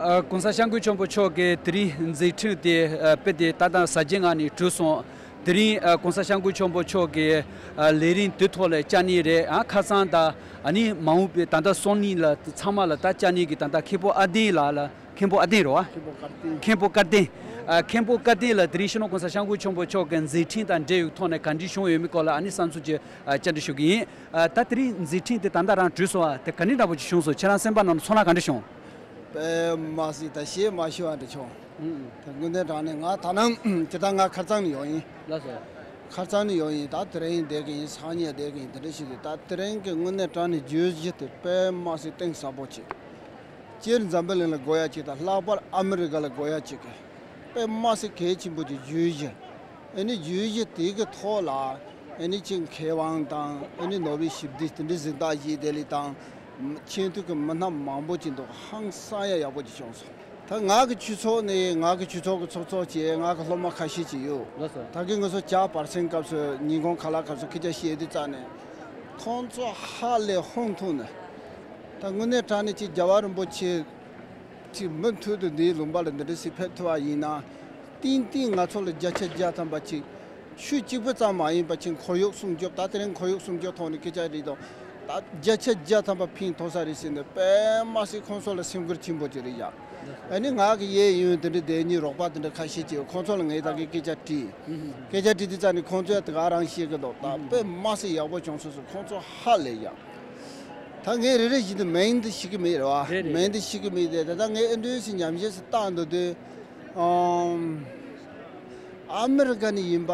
ཨ། ༸གོང་ས་༸སྐྱབས་མགོན་ཆེན་པོ་མཆོག་གི་དེ་རིང་མཛད་འཕྲིན་དེ་ཨ་དཔེ་དེ་ད་ལྟ་གཟབ་རྒྱས་ངང་ནས་གྲུབ་སོང་། དེ་རིང་ཨ་༸གོང་ས་༸སྐྱབས་མགོན་ཆེན་པོ་མཆོག་གི་ཨ་ལས་རིམ་དེ་ཐོག་ལ་བཅར་ནི་རེད། ཨ་ཁ་སང་ད་ཨ་ནི་མ་འོངས་པའི་ད་ལྟ་སང་ཉིན་ལ་ཚང་མ་ལ་ད་བཅར་ནི་གི་ད་ལྟ་མཁན་པོ་ཨ་བདེན་ལགས་ལ། མཁན་པོ་ཨ་བདེན་རེད་བ། མཁན་པོ་སྐལ་ལྡན། མཁན་པོ་སྐལ་ལྡན། ཨ་མཁན་པོ་སྐལ་ལྡན་ལགས་དེ་རིང་སྤྱི་ནོར་༸གོང་ས་༸སྐྱབས་མགོན་ཆེན་པོ་མཆོག་གི་མཛད་འཕྲིན་དང་འབྲེལ་ཡོད་ཐོག་ནས་ག་འདྲ་བྱུང་ཡོད་མེད་སྐོར་ལ་ཨ་ནི་བསམ་ཚུལ་ཅིག་ཨ་བཅར་འདྲི་ཞུ་གི་ཡིན། ཨ་ད་དེ་རིང་མཛད་འཕྲིན་དེ་ད་ལྟ་རང་གྲུབ་སོང་བ་དེ་ག་འདྲ་འདྲ་པོ་ཅིག་བྱུང་སོང་། ཁྱེད་རང་སེམས་པ་ནང་ལ་ཚོར་སྣང་ག་འདྲ་བྱུང་། དཔེ་མ་སྲིད་ད་བཤད་མ་ཤེས་པ་འདྲ་བྱུང་། ཨུ། ད་དངོས་གནས་དྲང་གནས་ང་ད་ནང་སྤྱིར་བཏང་ང་ཁ་རྩང་ནས་ཡོང་ཡིན། ལགས་སོ། ཁ་རྩང་ནས་ཡོང་ཡིན། ད་དེ་རིང་བསྡད་ཀྱི་ཡིན། སང་ཉིན་བསྡད་ཀྱི་ཡིན། དེ་འདྲ་ཞིག་རེད། ད་དེ་རིང་གི་དངོས་གནས་དྲང་གནས་བརྗོད་གཞི་དེ་དཔེ་མ་སྲིད་གཏིང་ཟབ་པོ་ཅིག་སྤྱིར་འཛམ་བུ་གླིང་ལ་དགོས་ཡ་ཅིག་དང་ལྷག་པར་ཨ་མི་རི་ཀ་ལ་དགོས་ཡ་ཅིག་གི་དཔེ་མ་སྲིད་གལ་ཆེན་པོ་ཅིག་བརྗོད་གཞི། ཨ་ནི་བརྗོད་གཞི་དེ་གི་ཐོག་ལ་ཨ་ནི་ཅིག་མཁས་དབང་དང་ཨ་ནི་ནོ་བེལ་ཞི་བདེ་དེ་འདྲའི་གཟེངས་རྟགས་བཞེས་བསྡད་ལི་དང་མཆན་ཐོས་ཀྱི་མི་སྣ་མང་པོ་ཅིག་འདུག་ཧང་སང་ཡ་ཡག་པོ་ཅིག་བྱུང་སོང་། ད་ང་གི་ཆོས་ཚོགས་ནས་ང་གི་ཆོས་ཚོགས་ཀྱི་ཚོགས་གཙོ་བྱས་ང་གི་སློབ་མ་ཁ་ཤས་ཅིག་ཡོད། ལགས་སོ། ད་གིན་ང་ཚོ་བྱ་བར་གསེང་སྐབས་སུ་ཉིན་གུང་ཁ་ལག་སྐབས་སུ་སྐད་ཆ་བཤད་དུས་ཙ་ནས་ཁོང་ཚོ་ཧ་ལས་ཧོན་ཐུག་ནས། ད་དངོས་གནས་དྲང་གནས་ཅིག་རྒྱལ་བ་རིན་པོ་ཆེ་ཅིག་མུ་མཐུད་དུ་འདིའི་ལུང་པ་ལ་འདི་འདྲ་ཞིག་ཕེབས་ཐུབ་པ་ཡིན་ན། ཏན་ཏན་ང་ཚོ་ལ་བརྒྱ་ཆ་བརྒྱ་ཐམ་པ་ཅིག་ཆོས་གཅིག་པུ་ཙམ་མ་ཡིན་པ་ཅིག་ཁོར་ཡུག་སྲུང་སྐྱོབ། ད་དེ་རིང་ཁོར་ཡུག་སྲུང་སྐྱོབ་ཐོག་ནས་སྐད་ཆ་རེད་དོ། ད་བརྒྱ་ཆ་བརྒྱ་ཐམ་པ་ཕན་ཐོགས་ས་རེད་ཟེར་ནས་དཔེ་མ་སྲིད་ཁོང་ཚོ་ལ་སེམས་ཁུར་ཆེན་པོ་ཅིག་རེད་ཡ། ཨ་ནི་ང་གི་གཡས་གཡོན་དེ་འདྲ་བསྡད་མཁན་རོགས་པ་དེ་འདྲ་ཁ་ཤས་ཅིག་ཁོང་ཚོ་ལ་ངས་ད་གིན་སྐད་ཆ་དྲིས། སྐད་ཆ་དྲིས་དུས་ཙ་ནས་ཁོང་ཚོས་དེ་ག་རང་བཤད་གི་འདུག་ད་དཔེ་མ་སྲིད་ཡག་པོ་བྱུང་སོང་ཟེར་ཁོང་ཚོ་ཧ་ལས་ཡག་ད་ངས་རེ་རེ་བཞིན་དུ་མིང་འདི་ཤེས་ཀྱི་མེད་རེད་བ། རེད་རེད། མིང་འདི་ཤེས་ཀྱི་མེད་དེ་ད་ལྟ་ངས་ཨེ་འདྲ་ཞིག་ཉམས་ཞིབ་སུ་བཏང་འདུག་དུས། ཨམ། ཨ་མི་རི་ཀ་ནས་ཡིན་པ་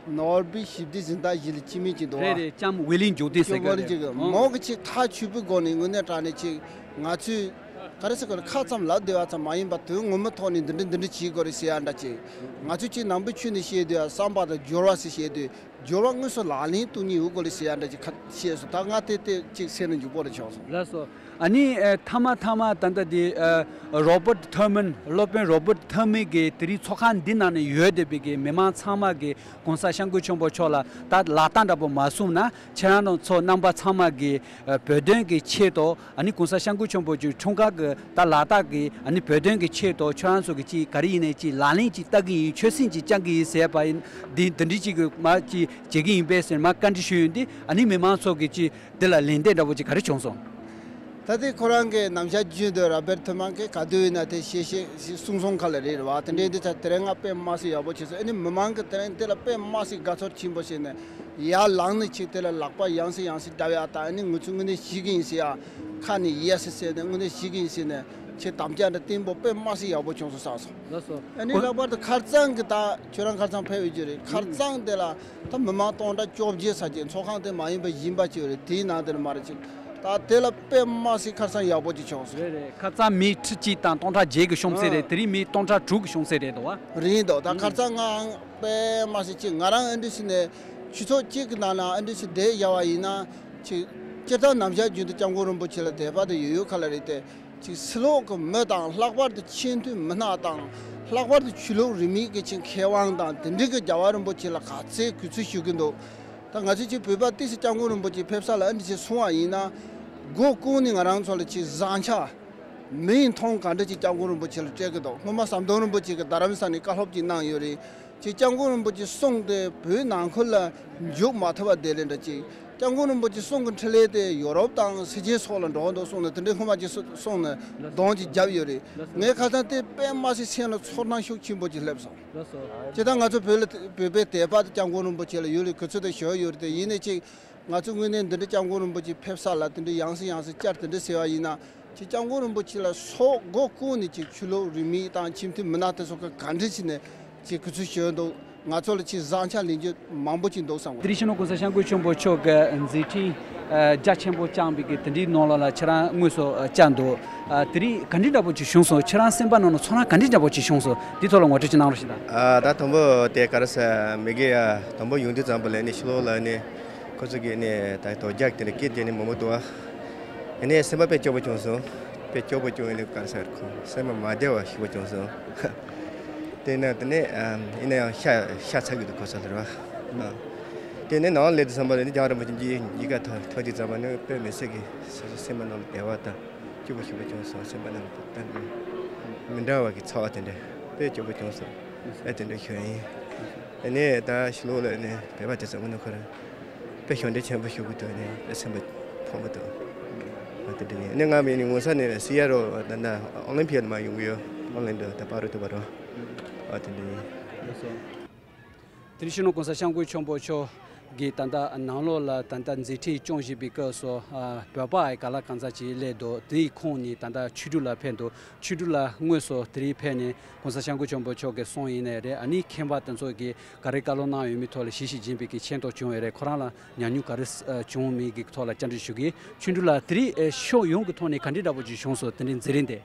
ནོ་བེལ་ཞི་བདེའི་གཟེངས་རྟགས་བཞེས་ལ་སྤྱི་མི་ཅིག་འདུག་བ། རེད་རེད། ལྕམ་ཝི་ལིན་ཇོ་ཏིན་ཟེར་གྱི་རེད། ཅིག་ཨོ། མོ་གི་ཆེས་ཐག་ཆོད་པོའི་སྒོ་ནས་དངོས་གནས་དྲང་གནས་ཅིག་ང་ཚོས་ག་རེ་ཟེར་དགོས་རེད། ཁ་ཙམ་ལབ་བསྡད་པ་ཙམ་མ་ཡིན་པ་དོན་ངོ་མའི་ཐོག་ནས་འདི་འདྲ་འདི་འདྲ་བྱེད་དགོས་རེད་ཟེར་ཡ་འདྲ་ཅིག་ང་ཚོས་ཅིག་ནང་པའི་ཆོས་ནས་བཤད་དུས་བསམ་པ་དང་སྦྱོར་བ་ཟེར་བཤད་དུས། སྦྱོར་བ་དངོས་སུ་ལག་ལེན་བསྟར་མཁན་ཡོད་དགོས་རེད་ཟེར་ཡ་འདྲ་ཅིག་ཁ་བཤད་སོང་། ད་ང་དེ་དེ་ཅིག་སེམས་ནང་འཇུག་པོ་རེ་བྱུང་སོང་། ལགས་སོ། ཨ་ནི་ཨ་མཐའ་མ་མཐའ་མ་ད་ལྟ་དེ་ཨ་རོ་བར་ཐར་མན། སློབ་དཔོན་རོ་བར་ཐར་མན་གྱིས་དེ་རིང་ཚོགས་ཁང་འདི་ནང་ནས་ཡོད་བསྡད་པའི་གི་མི་མང་ཚང་མ་གིས་༸གོང་ས་༸སྐྱབས་མགོན་ཆེན་པོ་མཆོག་ལ་ད་ལག་རྟགས་འདྲ་པོ་མ་བཟུང་ན་ཁྱེད་རང་ཚོ་རྣམ་པ་ཚང་མ་གིས་ཨ་བོད་དོན་གྱི་ཆེད་དུ། ཨ་ནི་༸གོང་ས་༸སྐྱབས་མགོན་ཆེན་པོ་མཆོག་འཁྲུངས་སྐར་གྱི་ད་ལག་རྟགས་ཀྱི་ཨ་ནི་བོད་དོན་གྱི་ཆེད་དུ་ཁྱོད་རང་ཚོ་གི་ཅིག་ག་རེ་ཡིན་ནའི་ཅིག་ལག་ལེན་ཅིག་བསྟར་གྱི་ཡིན། ཆོད་སེམས་ཅིག་བཅངས་ཀྱི་ཡིན་ཟེར་བ་ཡིན། འདི་འདི་འདྲ་ཅིག་གི་མ་ཅིག་བྱེད་ཀྱི་ཡིན་པས་ཟེར་མ་བཀའ་འདྲི་ཞུས་ཡོད། འདི་ཨ་ནི་མི་མང་ཚོ་གི་ཅིག་འདི་ལ་ལན་འདེབས་འདྲ་པོ་ཅིག་ག་རེ་བྱུང་སོང་། ད་ལྟའི་ཁོ་རང་གི་ནམ་ཞག་རྒྱུན་དུ་རོ་བར་ཐར་མན་གྱིས་ག་དུས་ཡིན་ན་དེ་བཤད་བཤད་གསུང་གསུང་ག་ལ་རེད་རེད་བ། དེ་འདྲའི་འདི་ཚ་དེ་རིང་ང་དཔེ་མ་སྲིད་ཡག་པོ་བྱས་སོང་། ཨ་ནི་མི་མང་གི་དེ་རིང་དེ་ལ་དཔེ་མ་སྲིད་དགའ་ཚོར་ཆེན་པོ་བྱས་ནས། ཡར་ལངས་ནས་ཅིག་དེ་ལ་ལག་པ་ཡང་སེ་ཡང་སེ་བརྡབ་ཡག་དང་། ཨ་ནི་ང་ཚོས་དངོས་གནས་ཤེས་ཀྱི་ཡིན་ཟེར་ཡག་ཁ་ནས་ཡེ་སི་ཟེར་ནས་དངོས་གནས་ཤེས་ཀྱི་ཡིན་ཟེར་ནས་ཅིག་དམ་བཅའ་འདྲ་བརྟན་པོ་དཔེ་མ་སྲིད་ཡག་པོ་བྱུང་སོང་བསམ་སོང་། ལགས་སོ། ཨ་ནི་ལྷག་པར་དུ་ཁ་རྩང་གི་ད་ཁྱོད་རང་ཁ་རྩང་ཕེབས་ཡོད་རྒྱུ་རེད། ཁ་རྩང་དེ་ལ་ད་མི་མང་སྟོང་ཕྲག་བཅོ་བརྒྱད་ཙམ་ཅིག་ཚོགས་ཁང་དེ་མ་ཡིན་པ་གཞན་པ་ཅིག་ཡོད་རེད། དེའི་ནང་དེ་ལ་མ་རེད་ཅིག་ད་དེ་ལ་དཔེ་མ་སྲིད་ཁ་རྩང་ཡག་པོ་ཅིག་བྱུང་སོང་། རེད་རེད། ཁ་རྩང་མི་ཁྲི་གཅིག་དང་སྟོང་ཕྲག་བརྒྱད་ཀྱི་གཤོམ་ཚད་རེད། ཨ། དེ་རིང་མི་སྟོང་ཕྲག་དྲུག་གི་གཤོམ་ཚད་རེད་འདུག་བ། རེད་འདུག་ད་ཁ་རྩང་ང་དཔེ་མ་སྲིད་ཅིག་ང་རང་ཨ་འདྲ་ཞིག་ནས་ཆུ་ཚོད་གཅིག་གི་ནང་ན་ཨ་འདྲ་ཞིག་བསྡད་བཞག་པ་ཡིན་ན་ཅིག་སྤྱིར་བཏང་ནམ་ཞག་རྒྱུན་དུ་སྐྱབས་མགོན་རིན་པོ་ཆེ་ལ་དད་པ་དེ་ཡོད་ཡོད་ག་ལ་རེད་དེ། ཅིག་ཕྱི་ལོགས་ཀྱི་མི་དང་ལྷག་པར་དུ་ཆེས་མཐོའི་མི་སྣ་དང་ལྷག་པར་དུ་ཆོས་ལུགས་རིས་མེད་ཀྱི་ཅིག་མཁས་དབང་དང་དེ་འདྲ་གི་རྒྱལ་བ་རིན་པོ་ཆེ་ལ་ག་ཚད་གུས་བརྩི་ཞུ་གི་འདུག་ད་ང་ཚོས་ཅིག་བོད་པ་ཏོག་ཙམ་སྐྱབས་མགོན་རིན་པོ་ཆེ་ཕེབས་ས་ལ་ཨ་འདྲ་ཞིག་སོང་བ་ཡིན་ན་སྒོ་ཀུན་ནས་ང་རང་ཚོ་ལ་ཅིག་བཟང་ཆ། མིག་མཐོང་ག་འདྲ་ཅིག་སྐྱབས་མགོན་རིན་པོ་ཆེ་ལ་སྤྲད་ཀྱི་འདུག་སྔོན་མ་ཟམ་གདོང་རིན་པོ་ཆེ་གིས་རྡ་རམ་ས་ནས་བཀའ་སློབ་ཅིག་གནང་ཡོད་རེད། ཅིག་སྐྱབས་མགོན་རིན་པོ་ཆེ་གསུང་དེ་བོད་ནང་ཁུལ་ལ་འཇུག་མ་ཐུབ་པ་དེ་ལས་འདྲ་ཅིག་སྐྱབས་མགོན་རིན་པོ་ཆེ་གསུང་གི་འཕྲིན་ལས་དེ་ཡོ་རོབ་དང་སེ་ཆེན་སོགས་ལ་འགྲོ་འདུག་གསུངས་ནས་དེ་འདྲའི་སྔོན་མ་ཅིག་གསུངས་ནས་གདོང་ཅིག་བརྒྱབ་ཡོད་རེད། ངས་ཁ་སང་དེ་དཔེ་མ་སྲིད་སེམས་ལ་ཚོར་སྣང་ཤུགས་ཆེན་པོ་ཅིག་སླེབས་སོང་། ཅི་ལྟར་ང་ཚོ་བོད་ལ་བོད་པའི་དད་པ་དེ་སྐྱབས་མགོན་རིན་པོ་ཆེ་ལ་ཡོད་རེད། གུས་བརྩི་དང་ཞུ་ཡ་ཡོད་རེད་དེ། ཡིན་ནའི་ཅིག་ང་ཚོ་དངོས་གནས་འདི་འདྲ་སྐྱབས་མགོན་རིན་པོ་ཆེ་ཕེབས་ས་ལ་དེ་འདྲ་ཡང་སེ་ཡང་སེ་བཅར་དེ་འདྲ་ཟེར་བ་ཡིན་ན། ཅིག་སྐྱབས་མགོན་རིན་པོ་ཆེ་ལ་སོགས་སྒོ་ཀུན་ནས་ཅིག་ཆོས་ལུགས་རིས་མེད་དང་ཁྱིམ་མཐུན་མི་སྣ་དེ་ཚོ་ག་ག་འདྲ་བྱས་ནས་ཅིག་གུས་བརྩི་ཞུ་འདུག་ང་ཚོ་ལ་ཅིག་བཟང་ཆ་ལེན་རྒྱུ་མང་པོ་ཅིག་འདུག་བསམ་གི། དེ་རིང་སྤྱི་ནོར་གོང་ས་སྐྱབས་མགོན་ཆེན་པོ་མཆོག་གི་མཛད་འཕྲིན་རྒྱ་ཆེན་པོ་བསྐྱངས་པའི་གི་དེ་འདྲའི་ནང་ལོགས་ལ་ཁྱེད་རང་དངོས་སུ་བཅར་འདུག་དེ་རིང་ག་འདྲའི་འདྲ་པོ་ཅིག་བྱུང་སོང་། ཁྱེད་རང་སེམས་པ་ནང་ལ་ཚོར་སྣང་ག་འདྲའི་འདྲ་པོ་ཅིག་བྱུང་སོང་། འདི་ཐོག་ལ་ངོ་སྤྲོད་ཅིག་གནང་རོགས་ཞུ་དང་། ཨ་ད་དང་པོ་དེ་ག་རེ་ཟེར་མི་དགེ་ཡ་དང་པོ་ཡོང་དུས་ཙམ་པ་ལ་ནི་ཕྱི་ལོགས་ལ་ནི། ཁོ་ཚོ་གིས་ནི་ད་དོ་རྒྱག་དེ་འདྲ་སྐད་རྒྱག་ནི་མང་པོ་འདུག་ཨ། ཨ་ནི་སེམས་པ་དཔེ་སྐྱོ་པོ་བྱུང་སོང་། དཔེ་སྐྱོ་པོ་བྱུང་ཡིན་ནི་ག་རེ་ཟེར། ཁོང་སེམས་པ་མ་བདེ་བ་ཞེ་པོ་བྱུང་སོང་། དེ་ནས་དེ་ནས་ཨམ་ཡིན་ན་ཡང་ཤ་ཤ་ཚ་གི་འདུག་ཁོ་ཚོ་ལ་རེད་བ། ཨ། དེ་ནས་ནང་སླེབས་དུས་ཙམ་པ་ལ་ནི་རྒྱལ་བ་རིན་པོ་ཆེ་མཇལ་མཇལ་ཁ་ཐོབ་ཐོབ་དུས་ཙམ་པ་ནི་དཔེ་མི་སྲིད་ཀྱི་སེམས་པ་ནང་ལ་བདེ་བ་དང་སྐྱིད་པོ་ཞེ་པོ་བྱུང་སོང་། སེམས་པ་ནང་ལ་ད་མི་འདྲ་བ་གི་ཚོར་བ་དེ་འདྲ་དཔེ་སྐྱོ་པོ་བྱུང་སོང་། ཨ་དེ་འདྲ་ཞུ་ཡིན། ཨ་ནི་ད་ཕྱི་ལོགས་ལ་ནི་བོད་པ་དེ་ཚོ་དངོས་གནས་ཁོ་རང་དཔེ་གཞོགས་འདེགས་ཆེན་པོ་ཞུ་གི་འདུག་ནི་དཔེ་སེམས་པ་ཕམ་པོ་འདུག་ཨ་དེ་འདྲ་ཡིན། ནི་ང་མིན་ནི་ངོ་ས་ནས་སི་ཡ་རོ་ད་ལྟ་ཨོ་ལིམ་ཕི་ཡ་ལ་མ་ཡོང་གི་ཡོད། ཨོ་ལན་ཌོ་ད་པར་རུ་ཐུབ་པ་རོ། ཨ་དེ་འདྲ་ཡིན། དེ་རིང་སྤྱི་ནོར་གོང་ས་སྐྱབས་མགོན་ཆེན་པོ་མཆོག་གིས་ད་ལྟ་ནང་ལོགས་ལ་ད་ལྟ་མཛད་འཕྲིན་སྐྱོང་བཞིན་པའི་སྐབས་སུ་ཨ་བོད་པ་ཨ་ག་ལ་གང་ཟག་ཅིག་སླེབས་འདུག་དེའི་ཁོངས་ནས་ད་ལྟ་ཆོས་སྒྲུབ་ལ་ཕེབས་འདུག་ཆོས་སྒྲུབ་ལ་དངོས་སུ་དེ་རིང་ཕེབས་ནས་གོང་ས་སྐྱབས་མགོན་ཆེན་པོ་མཆོག་གི་གསུང་ཡིན་ནའི་རེད། ཨ་ནི་མཁན་པ་དེ་ཚོ་གིས་ག་རེ་བཀའ་སློབ་གནང་ཡོད་མེད་ཐོག་ལ་ཞིབ་ཞིབ་ཕྱིན་པའི་གི་མཁྱེན་རྟོགས་བྱུང་ཡོད་རེད། ཁོ་རང་ལ་ཉམས་མྱོང་ག་རེ་ཨ་བྱུང་མིན་གྱི་ཐོག་ལ་བཅར་འདྲི་ཞུ་གི། ཆོས་སྒྲུབ་ལ་དེ་རིང་ཨ་ཕྱོགས་ཡོངས་ཀྱི་ཐོག་ནས་ག་འདྲའི་འདྲ་པོ་ཅིག་བྱུང་སོང་། དེ་རིང་མཛད་རིམ་དེ།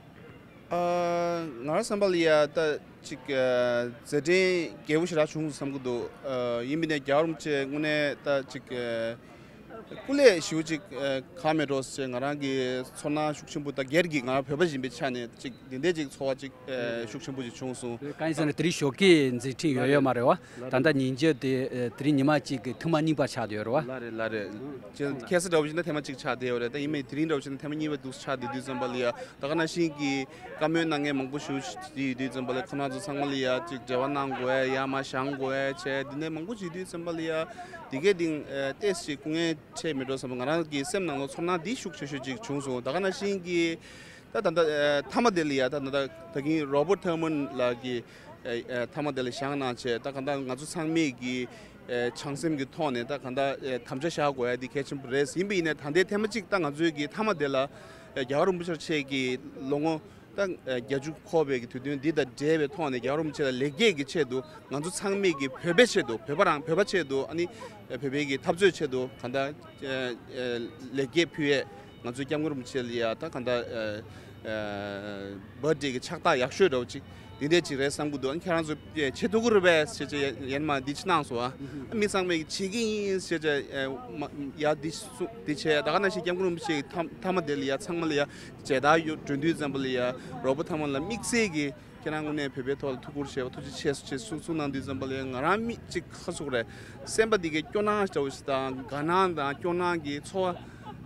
ཨ་ང་རང་བསམ་པ་ལ་ཡ་ད་ཅིག་ཨ་མཛད་འཕྲིན་རྒྱས་པོ་ཞེ་དྲག་བྱུང་བསམ་གྱི་འདུག་ཨ་ཡིན་པ་ཡིན་ནའི་རྒྱལ་བ་རིན་པོ་ཆེ་དངོས་གནས་ད་ཅིག་ཨ་སྐུ་ལས་ཞེ་པོ་ཅིག་ཨ་གང་མེད་འགྲོ་ཟེར་ང་རང་གི་ཚོར་སྣང་ཤུགས་ཆེན་པོ། ད་སྒེར་གྱི་ང་རང་བོད་པ་ཡིན་པའི་ཆ་ནས་ཅིག་འདི་འདྲའི་ཅིག་ཚོར་བ་ཅིག་ཨ་ཤུགས་ཆེན་པོ་ཅིག་བྱུང་སོང་། གང་ཡིན་ཟེར་ན་དེ་རིང་ཞོགས་ཀས་མཛད་འཕྲིན་ཡོད་ཡོད་མ་རེད་བ། ད་ལྟ་ཉིན་རྒྱབ་དེ་ཨ་དེ་རིང་ཉི་མ་གཅིག་གི་ཐེངས་མ་གཉིས་པ་ཆགས་བསྡད་ཡོད་རེད་བ། ལགས་རེད་ལགས་རེད། ཁ་སང་འདྲ་བོ་ཞིག་ན་ཐེངས་མ་གཅིག་ཆགས་བསྡད་ཡོད་རེད། ད་ཡིན་ནའི་དེ་རིང་འདྲ་བོ་ཞིག་ན་ཐེངས་མ་གཉིས་པ་འདུག་ཆགས་བསྡད་དུས་ཙམ་པ་ལ་ཡ། ད་ག་ནང་བཞིན་གྱི་བཀའ་མོལ་གནང་མཁན་མང་པོ་ཞིག་ཡོད་དུས་ཙམ་པ་ལ་ཁོང་རྣམ་ཚོ་ཚང་མ་ལ་ཡ་ཅིག་འབྲེལ་བ་གནང་དགོས་ཡ། ཡར་མར་བཞེངས་དགོས་ཡ་བྱས། འདི་ནས་མང་པོ་ཞིག་ཡོད་དུས་ཙམ་པ་ལ་ཡ། དེ་གའི་སྟེང་ཨ་ཏོག་ཙམ་སྐུ་ངལ་འཕྲད་མེད་འགྲོ་བསམ་པ་ང་རང་གི་སེམས་ནང་ལ་ཚོར་སྣང་འདི་ཤུགས་ཆེ་ཤོས་ཅིག་བྱུང་སོང་། ད་ག་ནང་བཞིན་གྱི་ད་ད་ལྟ་ཨ་མཐའ་མ་དེ་ལ་ཡ། ད་ད་ལྟ་ད་གིན་རོ་བར་ཐར་མན་ལགས་ཀྱིས་ཨ་ཨ་མཐའ་མ་དེ་ལ་བཞེངས་གནང་བྱས། ད་གང་ལྟར་ང་ཚོ་ཚང་མས་ཀྱི་ཨ་བྱང་སེམས་ཀྱི་ཐོག་ནས་ད་གང་ལྟར་ཨ་དམ་བཅའ་བཞག་དགོས་ཡ་འདི་གལ་ཆེན་པོ་རེད། ཡིན་པ་ཡིན་ནའི་ད་ལྟའི་ཐེངས་མ་གཅིག་ད་ང་ཚོའི་གི་མཐའ་མ་དེ་ལ་ཨ་རྒྱལ་བ་རིན་པོ་ཆེ་མཆོག་གིས་ལོ་ངོ་ད་ཨ་བརྒྱད་ཅུ་འཁོར་བའི་གི་དུས་སྟོན་འདི་དང་འབྲེལ་བའི་ཐོག་ནས་རྒྱལ་བ་རིན་པོ་ཆེ་ལ་ལེགས་སྐྱེས་ཀྱི་ཆེད་དུ། ང་ཚོ་ཚང་མས་ཀྱི་བོད་པའི་ཆེད་དུ། བོད་པ་རང་བོད་པ་ཆེད་དུ། ཨ་ནི་ཨ་བོད་པའི་གི་འཐབ་རྩོད་ཆེད་དུ་གང་ལྟར་ཨ་ཨ་ལེགས་སྐྱེས་ཕུལ་ཡས། ང་ཚོའི་སྐྱབས་མགོན་རིན་པོ་ཆེ་ལ་ཡ་ད་གང་ལྟར་ཨ་ཨ་བར་ཐ་ཌེ་གི་ཕྱག་རྟགས་ཡག་ཤོས་འདྲ་བོ་ཅིག་འདི་འདྲས་ཅིག་རེད་བསམ་གྱི་འདུག་ཨ་ནི་ཁྱེད་རང་ཚོ་ཨ་བྱེད་ཐུབ་ཀྱི་རེད་པས་ཞེས་བྱས་ཡ་ཡར་མར་འདི་ཅིག་གནང་སོང་ཨ། ཨ་མི་ཚང་མས་ཀྱི་བྱེད་ཀྱི་ཡིན་ཞེས་བྱས་ཨ་མ་ཡ་འདི་གསུང་འདི་བྱས། ད་ག་ནང་བཞིན་སྐྱབས་མགོན་རིན་པོ་ཆེ་གི་མཐའ་མཐའ་མ་དེ་ལ་ཡ་ཚང་མ་ལ་ཡ་མཇལ་དར་ཡོད་འགྲོ་དུས་ཙམ་པ་ལ་ཡ་རོ་བར་ཐར་མན་ལགས་དམིགས་བསལ་གྱི་ཁྱེད་རང་དངོས་གནས་བོད་པའི་ཐོག་ལ་ཐུགས་ཁུར་བཞེས་པ་ཐུགས་རྗེ་ཆེ་ཞེས་གསུང་གནང་དུས་ཙམ་པ་ལ་ང་རང་མིག་གཅིག་ཁ་ཚུགས་རེད། སེམས་པ་འདི་གའི་སྐྱོ་སྣང་འདྲ་བོ་ཞིག་དང་དགའ་སྣང་དང་སྐྱོ་སྣང་གི་ཚོར་བ་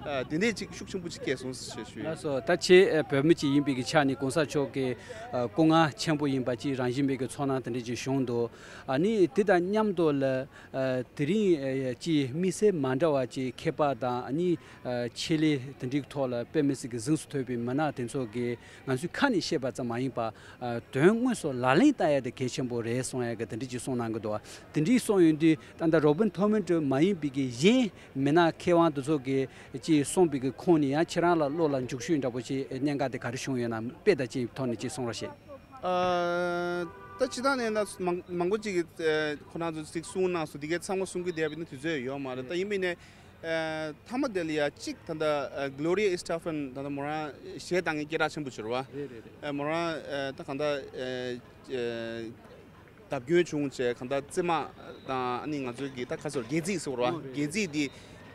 ཨ་དེ་འདྲས་ཅིག་ཤུགས་ཆེན་པོ་ཅིག་སྐྱེས་སོང་ཞེས་ཞུ་ཡ། ལགས་སོ། ད་ཁྱེད་ཨ་བོད་མི་ཅིག་ཡིན་པའི་གི་ཆ་ནས་གོང་ས་མཆོག་གི་ཨ་སྐུ་ངལ་ཆེན་པོ་ཡིན་པ་ཅིག་རང་བཞིན་པའི་གི་ཚོར་སྣང་དེ་འདྲས་ཅིག་བྱུང་འདུག་ཨ་ནི་དེ་དང་མཉམ་དུ་ལ་ཨ་དེ་རིང་ཨ་ཅིག་དམིགས་བསལ་མ་འདྲ་བ་ཅིག་མཁས་པ་དང་། ཨ་ནི་ཨ་ཆེད་ལས་དེ་འདྲའི་ཐོག་ལ་དཔེ་མི་སྲིད་ཀྱི་གཟེངས་སུ་ཐོན་པའི་མི་སྣ་དེ་ཚོ་གིས་ང་ཚོའི་ཁ་ནས་བཤད་པ་ཙམ་མ་ཡིན་པ། ཨ་དོན་དངོས་སུ་ལག་ལེན་བསྟར་ཡ་དེ་གལ་ཆེན་པོ་རེད་གསུང་ཡ་གི་དེ་འདྲ་ཅིག་གསུངས་གནང་གི་འདུག་དེ་འདྲ་གསུངས་ཡོང་དུས་ད་ལྟ་རོ་བར་ཐར་མན་མ་ཡིན་པའི་གི་གཞན་མི་སྣ་མཁས་དབང་དེ་ཚོ་གིས་ཅིག་གསུངས་པའི་གི་ཁོངས་ནས་ཡང་ཁྱེད་རང་ལ་བློ་ལ་འཇུག་ཤོས་འདྲ་པོ་ཅིག་གནད་འགག་དེ་ག་རེ་བྱུང་ཡོད་ན་དཔེ་དང་ཅིག་ཐོག་ནས་ཅིག་གསུང་རོགས་བྱེད། ཨ་ད་སྤྱིར་བཏང་ནས་ད་མང་མང་པོ་ཅིག་གིས་ཨ་ཁོ་རང་ཚོ་ཅིག་གསུངས་གནང་སོང་། དེ་གའི་ཚང་མ་གསུང་གི་བསྡད་པ་ཡིན་ན་དུས་ཚོད་ཡོད་མ་རེད། ད་ཡིན་པ་ཡིན་ནའི། ཨ་མཐའ་མ་དེ་ལ་ཡ་གཅིག་ད་ལྟ་ཨ་གྷི་ལོ་རི་ཡ་ཨི་སི་ཊི་ཕན་ད་ལྟ་མོ་རང་གཞས་བཏང་མཁན་སྐད་གྲགས་ཆེན་པོ་ཅིག་རེད་བ། རེད་རེད་རེད། ཨ་མོ་རང་ཨ་ད་གང་ལྟར་ཨ་ཨ་བརྡབ་སྐྱོན་བྱུང་བྱས་གང་ལྟར་རྩེད་མོ་དང་ཨ་ནི་ང་ཚོའི་གི་ད་ག་ཟེར་སྒལ་ཚིགས་ཟེར་བ་རེད་བ། ཨོ་རེད་སྒལ་ཚིགས་འདི་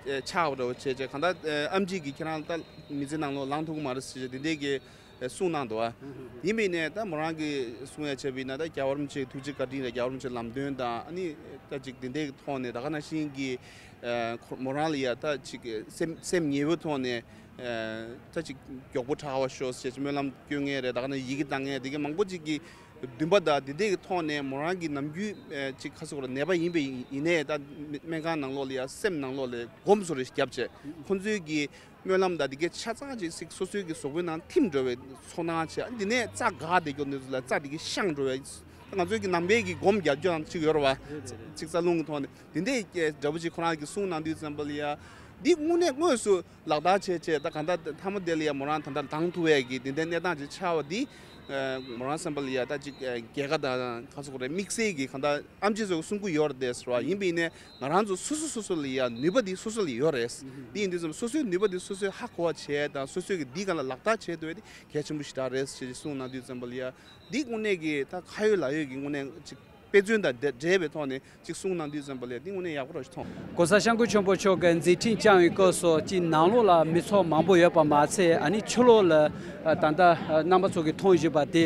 ཨ་ཆག་པ་འདྲ་བོ་བྱས་བྱས་གང་ལྟར་ཨ་ཨེམ་ཆི་གིས་ཁྱེད་རང་ད་མི་ཚེ་ནང་ལོགས་ལངས་ཐུབ་ཀྱི་མ་རེད་ཟེར་བྱས་དེ་འདྲའི་གི་གསུངས་གནང་འདུག་ཨ། ཡིན་པ་ཡིན་ནའི་ད་མོ་རང་གིས་གསུང་ཡ་བྱས་པ་ཡིན་ན་ད་རྒྱལ་བ་རིན་པོ་ཆེའི་ཐུགས་རྗེ་བཀའ་དྲིན་དང་རྒྱལ་བ་རིན་པོ་ཆེའི་ལམ་སྟོན་དང་ཨ་ནི་ད་ཅིག་དེ་འདྲའི་ཐོག་ནས་ད་ག་ནང་བཞིན་གྱི་ཨ་ཁོ་མོ་རང་ལ་ཡ་ད་ཅིག་སེམས་སེམས་ཉེ་བོའི་ཐོག་ནས་ཨ་ད་ཅིག་མགྱོགས་པོ་དྲག་པ་ཤོག་ཅེས་སྨོན་ལམ་སྐྱོན་མཁན་རེད། ད་ག་ནང་ཡི་གེ་བཏང་མཁན་དེ་གའི་མང་པོ་ཅིག་གིས་ འདུན་པ་དང་འདི་འདྲའི་གི་ཐོག་ནས་མོ་རང་གི་ནམ་རྒྱུན་ཨེ་ཅིག་ཁ་སོག་ར་ནད་པ་ཡིན་པའི་ཡིན་ནའི་ད་སྨན་ཁང་ནང་ལོགས་ལ་ཡ་སེམས་ནང་ལོགས་ལ་སྒོམ་བཟོ་རེ་བརྒྱབ་བྱས་ཁོང་ཚོའི་གི་སྨོན་ལམ་དང་འདི་གའི་ཆ་ཚང་ཅིག་སོ་སོའི་གི་གཟུགས་པོའི་ནང་ཐིམ་འགྲོ་བའི་ཚོར་སྣང་བྱས། འདི་ནས་རྩ་འགག་བསྡད་རྒྱུ་འདི་ཚོ་ལ་རྩ་འདི་གི་བཤང་འགྲོ་བའི་ང་ཚོའི་གི་ནམ་མཁའི་གི་སྒོམ་རྒྱག་རྒྱུ་ཅིག་ཡོད་རེད་བ། ཅིག་རྩ་རླུང་གི་ཐོག་ནས་འདི་འདྲའི་འདྲ་པོ་ཅིག་ཁོ་རང་གི་གསུང་གནང་དུས་ཙམ་པ་ལ་ཡ་འདི་དངོས་གནས་དངོས་སུ་ལག་བསྟར་བྱས་བྱས་ད་གང་ལྟར་མཐའ་མ་དེ་ལ་ཡ་མོ་རང་ད་ལྟ་ལངས་ཐུབ་ཡས་ཀྱི་དེ་འདྲའི་གནས་སྟངས་ཅིག་ཆགས་པ་འདི། ཨ་མོ་རང་བསམ་པ་ལ་ཡ་ད་ཅིག་ཨ་རྒྱལ་ཁ་དང་ག་ཚོད་རེད་དམིགས་བསལ་གྱི་གང་ལྟར་ཨེམ་ཆི་ཚོས་གསུང་གི་ཡོད་རེད་དེ་ཟེར་བ་ཡིན་པ་ཡིན་ནའི་ང་རང་ཚོ་སོ་སོ་སོ་སོ་ལ་ཡ་ནུས་པ་འདི་སོ་སོ་ལ་ཡོད་རེད། འདི་ཡིན་དུས་ཙམ་སོ་སོའི་ནུས་པ་འདི་སོ་སོས་ཧ་གོ་བ་བྱས་དང་སོ་སོས་ཀྱི་འདི་གང་ལ་ལག་བསྟར་བྱས་འདུག་པ་དེ་གལ་ཆེན་པོ་ཞིག་རེད་ཟེར་གསུང་གནང་དུས་ཙམ་པ་ལ་ཡ་འདི་དངོས་གནས་ཀྱི་ད་ཁ་ཡོད་ལག་ཡོད་ཀྱི་དངོས་གནས་ཅིག་དཔེ་མཚོན་དང་འབྲེལ་བའི་ཐོག་ནས་ཅིག་གསུང་གནང་དུས་ཙམ་པ་ལ་འདི་དངོས་གནས་ཡག་པོ་རང་ཞིག་མཐོང་། ༸གོང་ས་༸སྐྱབས་མགོན་ཆེན་པོ་མཆོག་གིས་མཛད་འཕྲིན་བསྐྱངས་པའི་སྐབས་སུ་ཅིག་ནང་ལོགས་ལ་མི་ཚོགས་མང་པོ་ཡོད་པ་མ་ཚད་ཨ་ནི་ཕྱི་ལོགས་ལ་ད་ལྟ་རྣམ་པ་ཚོ་གིས་མཐོང་བཞིན་པ་དེ་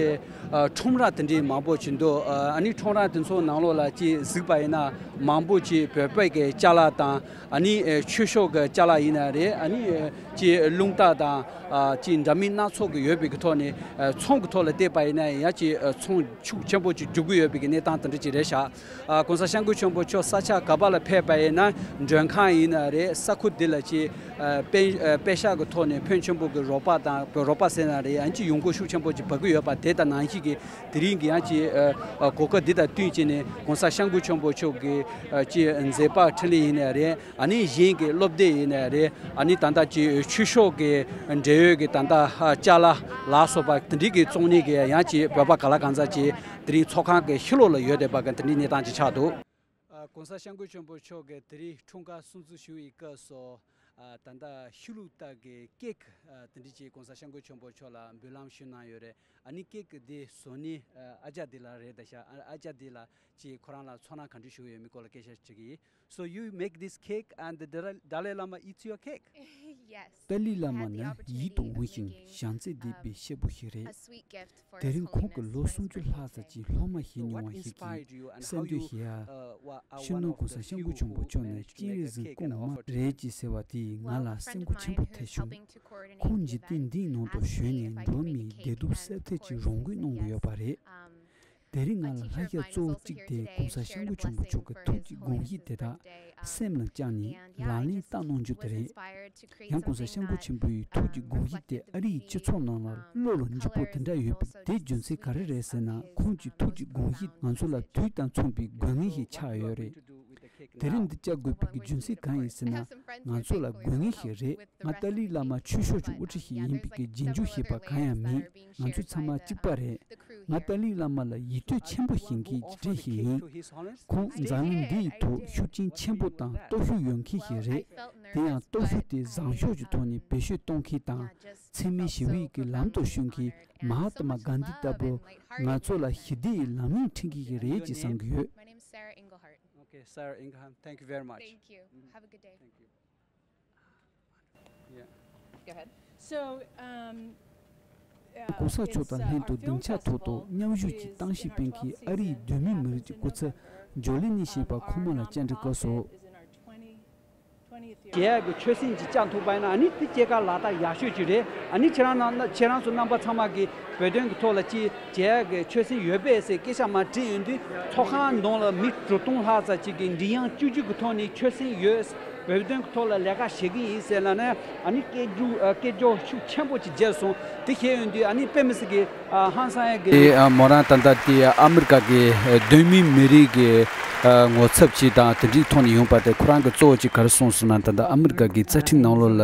ཁྲོམ་ར་དེ་འདྲའི་མང་པོ་ཅིག་འདུག་ཨ་ནི་ཁྲོམ་ར་དེ་ཚོའི་ནང་ལོགས་ལ་ཅིག་གཟིགས་པ་ཡིན་ན་མང་པོ་ཅིག་བོད་པའི་གི་ཅ་ལག་དང་ཨ་ནི་ཆོས་ཕྱོགས་ཀྱི་ཅ་ལག་ཡིན་ན་རེད། ཨ་ནི་ཅིག་རླུང་རྟ་དང་ཅིག་འདྲ་མིན་སྣ་ཚོགས་ཀྱི་ཡོད་པའི་གི་ཐོག་ནས་ཚོང་གི་ཐོག་ལ་བལྟས་པ་ཡིན་ན་ཡང་ཅིག་ཚོང་ཤུགས་ཆེན་པོ་ཅིག་རྒྱུག་གི་ཡོད་པའི་གི་གནས་སྟངས་དེ་འདྲ་ཅིག་རེད་ཤག་ཨ་༸གོང་ས་༸སྐྱབས་མགོན་ཆེན་པོ་མཆོག་ས་ཆ་ག་པ་ལ་ཕེབས་པ་ཡིན་ན་མགྲོན་ཁང་ཡིན་ན་རེད། ས་ཁུལ་འདི་ལ་ཅིག་ཨ་པེ་ཨ་པེ་ཤག་གི་ཐོག་ནས་ཕོན་ཆེན་པོ་གི་རོགས་པ་དང་རོགས་པ་ཟེར་ན་རེད། ཡང་ཅིག་ཡོང་སྒོ་ཤུགས་ཆེན་པོ་ཅིག་འབབ་ཀྱི་ཡོད་པ་དེ་དང་ནང་བཞིན་གྱི་དེ་རིང་གི་ཡང་ཅིག་ཨ་ཨ་གོ་སྐབས་འདི་དང་བསྟུན་བྱས་ནས་༸གོང་ས་༸སྐྱབས་མགོན་ཆེན་པོ་མཆོག་གི་ཨ་ཅིག་མཛད་པ་འཕྲིན་ལས་ཡིན་ན་རེད། ཨ་ནི་གཞན་གྱི་སློབ་དེབ་ཡིན་ནའི་རེད། ཨ་ནི་ད་ལྟ་ཅིག་ཆོས་ཕྱོགས་ཀྱི་འབྲེལ་ཡོད་ཀྱི་ད་ལྟ་ཅ་ལག་ལ་སོགས་པ་དེ་འདྲའི་གི་བཙོང་ནི་གི་ཡང་ཅིག་བོད་པ་ག་ལ་གང་ཟག་ཅིག་དེ་རིང་ཚོགས་ཁང་གི་ཕྱི་ལོགས་ལ་ཡོད་བསྡད་པ་གི་དེ་འདྲའི་གནས་སྟངས་ཅིག་ཆགས་འདུག་ཨ་༸གོང་ས་༸སྐྱབས་མགོན་ཆེན་པོ་མཆོག་གིས་དེ་རིང་འཁྲུངས་སྐར་སྲུང་བརྩི་ཞུ་བའི་སྐབས་སུ་ཨ་ད་ལྟ་ཤུལ་ལུས་ལྟར་གྱི་ཀེག་ཨ་དེ་འདྲ་ཅིག་༸གོང་ས་༸སྐྱབས་མགོན་ཆེན་པོ་མཆོག་ལ་འབུལ་ལམ་ཞུས་གནང་ཡོད་རེད། ཨ་ནི་ཀེག་འདི་བཟོ་ནི་ཨ་ཅག་འདི་ལ་རེད་ད་ཤག་ཨ་ཅག་འདི་ལ་ཅིག་ཁོ་རང་ལ་ཚོར་སྣང་ག་འདྲ་ཞུ་གི་ཡོད་མེད་སྐོར་ལ་སྐད་ཆ་དྲི་གི་ཡིན། So you make this cake and the Dalai Lama eats your cake? Yes. ཏཱ་ལའི་བླ་མ་ནི་ཡིད་དུ་འོང་ཞིང་བྱམས་བརྩེ་ལྡན་པའི་སྐྱེས་བུ་ཞིག་རེད། དེ་རིང་ཁོང་གིས་ལོ་སུམ་ཅུ་ལྷག་ཙམ་གྱི་སློབ་མ་ཞིག་མྱོང་བ་ཞིག་གིས་གསོལ་འདེབས་ཞུ་ཡ། སྤྱི་ནོར་༸གོང་ས་༸སྐྱབས་མགོན་ཆེན་པོ་མཆོག་ནི་སྤྱན་རས་གཟིགས་སྐུ་ངོ་མ་རེད་ཅེས་ཟེར་བ་དེས་ང་ལ་སེམས་འགུལ་ཆེན་པོ་ཐེབས་བྱུང་། ཁོང་འཇིག་རྟེན་འདིའི་ནང་དུ་བྱོན་ནས་འགྲོ་བ་མིའི་བདེ་སྡུག་སེལ་ཐབས་ཀྱི་རོགས་མགོན་གནང་གི་ཡོད་པ་རེད། དེ་རིང་ང་ལ་ལྷག་བསམ་གཙོ་བོ་གཅིག་དེ་༸གོང་ས་༸སྐྱབས་མགོན་ཆེན་པོ་མཆོག་གི་ཐུགས་ཀྱི་དགོངས་གཞི་དེ་དག་སེམས་ལ་བཅངས་ནས་ལག་ལེན་བསྟར་གནང་རྒྱུ་དེ་རེད། ཡང་༸གོང་ས་༸སྐྱབས་མགོན་ཆེན་པོ་ཡི་ཐུགས་ཀྱི་དགོངས་གཞི་དེ་ཨ་རིའི་སྤྱི་ཚོགས་ནང་ལ་བློ་ལ་འཇུག་པོ་དེ་འདྲ་ཡོད་པ་དེའི་རྒྱུ་མཚན་ག་རེ་རེད་ཟེར་ན། ཁོང་གི་ཐུགས་ཀྱི་དགོངས་གཞི་ང་ཚོ་ལ་དུས་དང་མཚུངས་པའི་དགོས་ངེས་ཤིག་ཆགས་ཡོད་རེད། དེ་རིང་འདི་བཅར་དགོས་པའི་རྒྱུ་མཚན་གང་ཡིན་ཟེར་ན། ང་ཚོ་ལ་དགོས་ངེས་ཤིག་རེད། ང་ཏཱ་ལའི་བླ་མ་ཆོས་ཕྱོགས་ཀྱི་དབུ་ཁྲིད་ཞིག་ཡིན་པའི་གི་རྗེས་འཇུག་ཞེས་པ་གང་ཡང་མེད། ང་ཚོ་ཚང་མ་གཅིག་པ་རེད། ང་ཏཱ་ལའི་བླ་མ་ལ་ཡིད་རྟོན་ཆེན་པོ་བྱེད་མཁན་གྱི་སྤྲིན་ཞིག་ཡིན། ཁོང་འཛམ་གླིང་འདིའི་ཐོག་ཤུགས་རྐྱེན་ཆེན་པོ་དང་སྟོབས་ཤུགས་ཡོད་མཁན་ཞིག་རེད། དེ་ཡང་སྟོབས་ཤུགས་དེ་བཟང་ཕྱོགས་ཀྱི་ཐོག་ནས་བེད་སྤྱོད་གཏོང་མཁན་དང་། འཚེ་མེད་ཞི་བའི་གི་ལམ་དུ་བསྐྱོད་མཁན་མ་ཧཱ་ཏ་མ་གྷན་དྷི་ལྟ་བུ་ང་ཚོ་ལ་ཞི་བདེ་ཡི་ལམ་རིམ་འཁྲིད་མཁན་ཞིག་རེད་ཅེས་བསམ་གྱི་ཡོད། Okay, Sarah Ingraham, thank you very much. Thank you. Have a good day. Thank you. Yeah. Go ahead. So, um, uh, ༸གོང་ས་མཆོག་དང་ལྷན་དུ་སྡིངས་ཆ་ཐོག་ཏུ་མཉམ་ཞུགས་ཀྱིས་གཏམ་བཤད་སྤེལ་མཁན་ཨ་རིའི་བོད་མིའི་མི་རིགས་ཀྱི་སྐུ་ཚབ་ཇོ་ལི་ནི་ཞེས་པ་ཁོང་མོ་ལ་བཅར་འདྲི་སྐབས་སུ། རྒྱལ་ཡག་གི་ཆོད་སེམས་ཅིག་བཅངས་ཐུབ་པ་ཡིན་ན་ཨ་ནི་དེ་སྐྱེས་སྐར་ལག་བསྟར་ཡག་ཤོས་ཅིག་རེད། ཨ་ནི་ཁྱེད་རང་རྣམ་ཁྱེད་རང་ཚོ་རྣམ་པ་ཚང་མ་གིས་བོད་དོན་གྱི་ཐོག་ལ་ཅིག་རྒྱལ་ཡག་གི་ཆོད་སེམས་ཡོད་པས་ཟེར་སྐད་ཆ་མར་དྲིས་ཡོང་དུས། ཚོགས་ཁང་ནང་ལ་མི་དྲུག་སྟོང་ལྷག་ཙམ་ཅིག་གིས་མགྲིན་དབྱངས་གཅིག་གྱུར་གྱི་ཐོག་ནས་ཆོད་སེམས་ཡོད། བོད་དོན་གྱི་ཐོག་ལ་ལས་ཀ་བྱེད་ཀྱི་ཡིན་ཟེར་ལབ་ནས་ཨ་ནི་སྐད་སྒྱུར་ཨ་སྐད་སྒྱུར་ཤུགས་ཆེན་པོ་ཅིག་བརྒྱབ་སོང་། དེ་བྱས་ཡོང་དུས་ཨ་ནི་དཔེ་མི་སྲིད་ཀྱི་ཨ་ཧང་སང་ཡག་གི། དེ་ཨ་མོ་རང་ད་ལྟ་དེ་ཨ་མི་རི་ཀ་གི་ཨ་གདོད་མའི་མི་རིགས་ཀྱི་ཨ་ངོ་ཚབ་ཅིག་དང་དེ་འདྲའི་ཐོག་ནས་ཡོང་པ་དེ་ཁོ་རང་གི་གཙོ་བོ་ཅིག་ག་རེ་གསུངས་སོང་ན། ད་ལྟ་ཨ་མི་རི་ཀ་གི་རྩ་ཁྲིམས་ནང་ལོགས་ལ་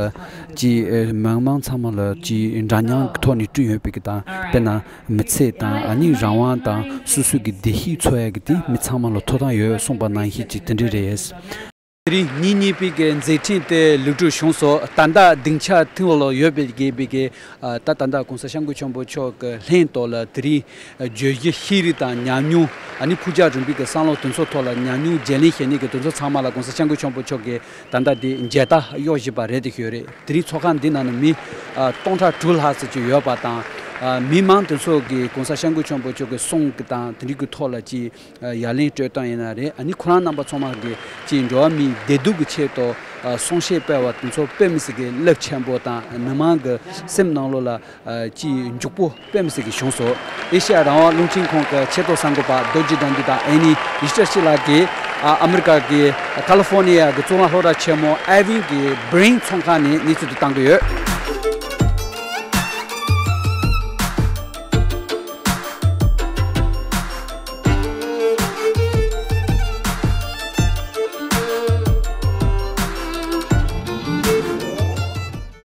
ཅིག་ཨ་མི་མང་ཚང་མ་ལ་ཅིག་འདྲ་མཉམ་གྱི་ཐོག་ནས་བསྐྲུན་ཡོད་པའི་གི་དང་། དཔེར་ན་མི་ཚེ་དང་ཨ་ནི་རང་དབང་དང་སོ་སོའི་གི་བདེ་སྐྱིད་འཚོལ་ཡག་གི་དེ་མི་ཚང་མ་ལ་ཐོབ་ཐང་ཡོད་གསུངས་པ་ནང་བཞིན་ཅིག་དེ་འདྲ་རེད། དེ་རིང་ཉིན་གཉིས་པའི་གི་མཛད་འཕྲིན་དེ་ལེགས་གྲུབ་བྱུང་སོང་། ད་ལྟ་སྡིངས་ཆ་ཐོག་ལ་ཡོད་པའི་གི་པའི་གི་ཨ་ད་ད་ལྟ་༸གོང་ས་༸སྐྱབས་མགོན་ཆེན་པོ་མཆོག་གི་ལྷན་ཐོག་ལ་དེ་རིང་བརྗོད་གཞི་ཤེས་རིག་དང་ཉམས་མྱོང་ཨ་ནི་ཕུགས་རྒྱང་རིང་པོའི་གི་བསམ་བློ་དེ་ཚོ་ཐོག་ལ་ཉམས་མྱོང་བརྗེ་ལེན་བྱེད་ནི་གི་དེ་ཚོ་ཚང་མ་ལ་༸གོང་ས་༸སྐྱབས་མགོན་ཆེན་པོ་མཆོག་གིས་ད་ལྟ་དེ་མཇལ་དར་གཡོག་བཞིན་པ་རེད་དེ་ཞུ་ཡོད་རེད། དེ་རིང་ཚོགས་ཁང་འདི་ནང་ནས་མི་ཨ་སྟོང་ཕྲག་དྲུག་ལྷག་ཙམ་ཅིག་ཡོད་པ་དང་། ཨ་མི་མང་དེ་ཚོ་གིས་༸གོང་ས་༸སྐྱབས་མགོན་ཆེན་པོ་མཆོག་གི་གསུང་གི་དང་དེ་འདྲའི་གི་ཐོག་ལ་ཅིག་ཡ་ལན་སྤྲོད་སྟངས་ཡིན་ན་རེད། ཨ་ནི་ཁོ་རང་རྣམ་པ་ཚང་མ་གི་ཅིག་འགྲོ་བ་མིའི་བདེ་སྡུག་གི་ཆེད་དུ་ གསུང་བཤད་སྤེལ་བ་དེ་ཚོ་དཔེ་མི་སྲིད་ཀྱི་རླབས་ཆེན་པོ་དང་མི་མང་གི་སེམས་ནང་ལོགས་ལ་ཅིག་འཇུག་པོ་དཔེ་མི་སྲིད་ཀྱི་བྱུང་སོང་། ཨེ་ཤ་ཡ་རང་དབང་རླུང་འཕྲིན་ཁང་གི་ཆེས་མཐོ་གསར་འགོད་པ་རྡོ་རྗེ་དགྲ་འདུལ་དང་ཨེ་ནི་ཡི་ཤ་ཤི་ལགས་ཀྱིས་ཨ་ཨ་མི་རི་ཀ་གི་ཀ་ལི་ཧྥོར་ནི་ཡ་གི་གཙུག་ལག་སློབ་གྲྭ་ཆེན་མོ་ཨེ་ཝིན་གྱི་སྦི་རིང་ཚོང་ཁང་ནས་གནས་ཚུལ་དེ་བཏང་གི་ཡོད།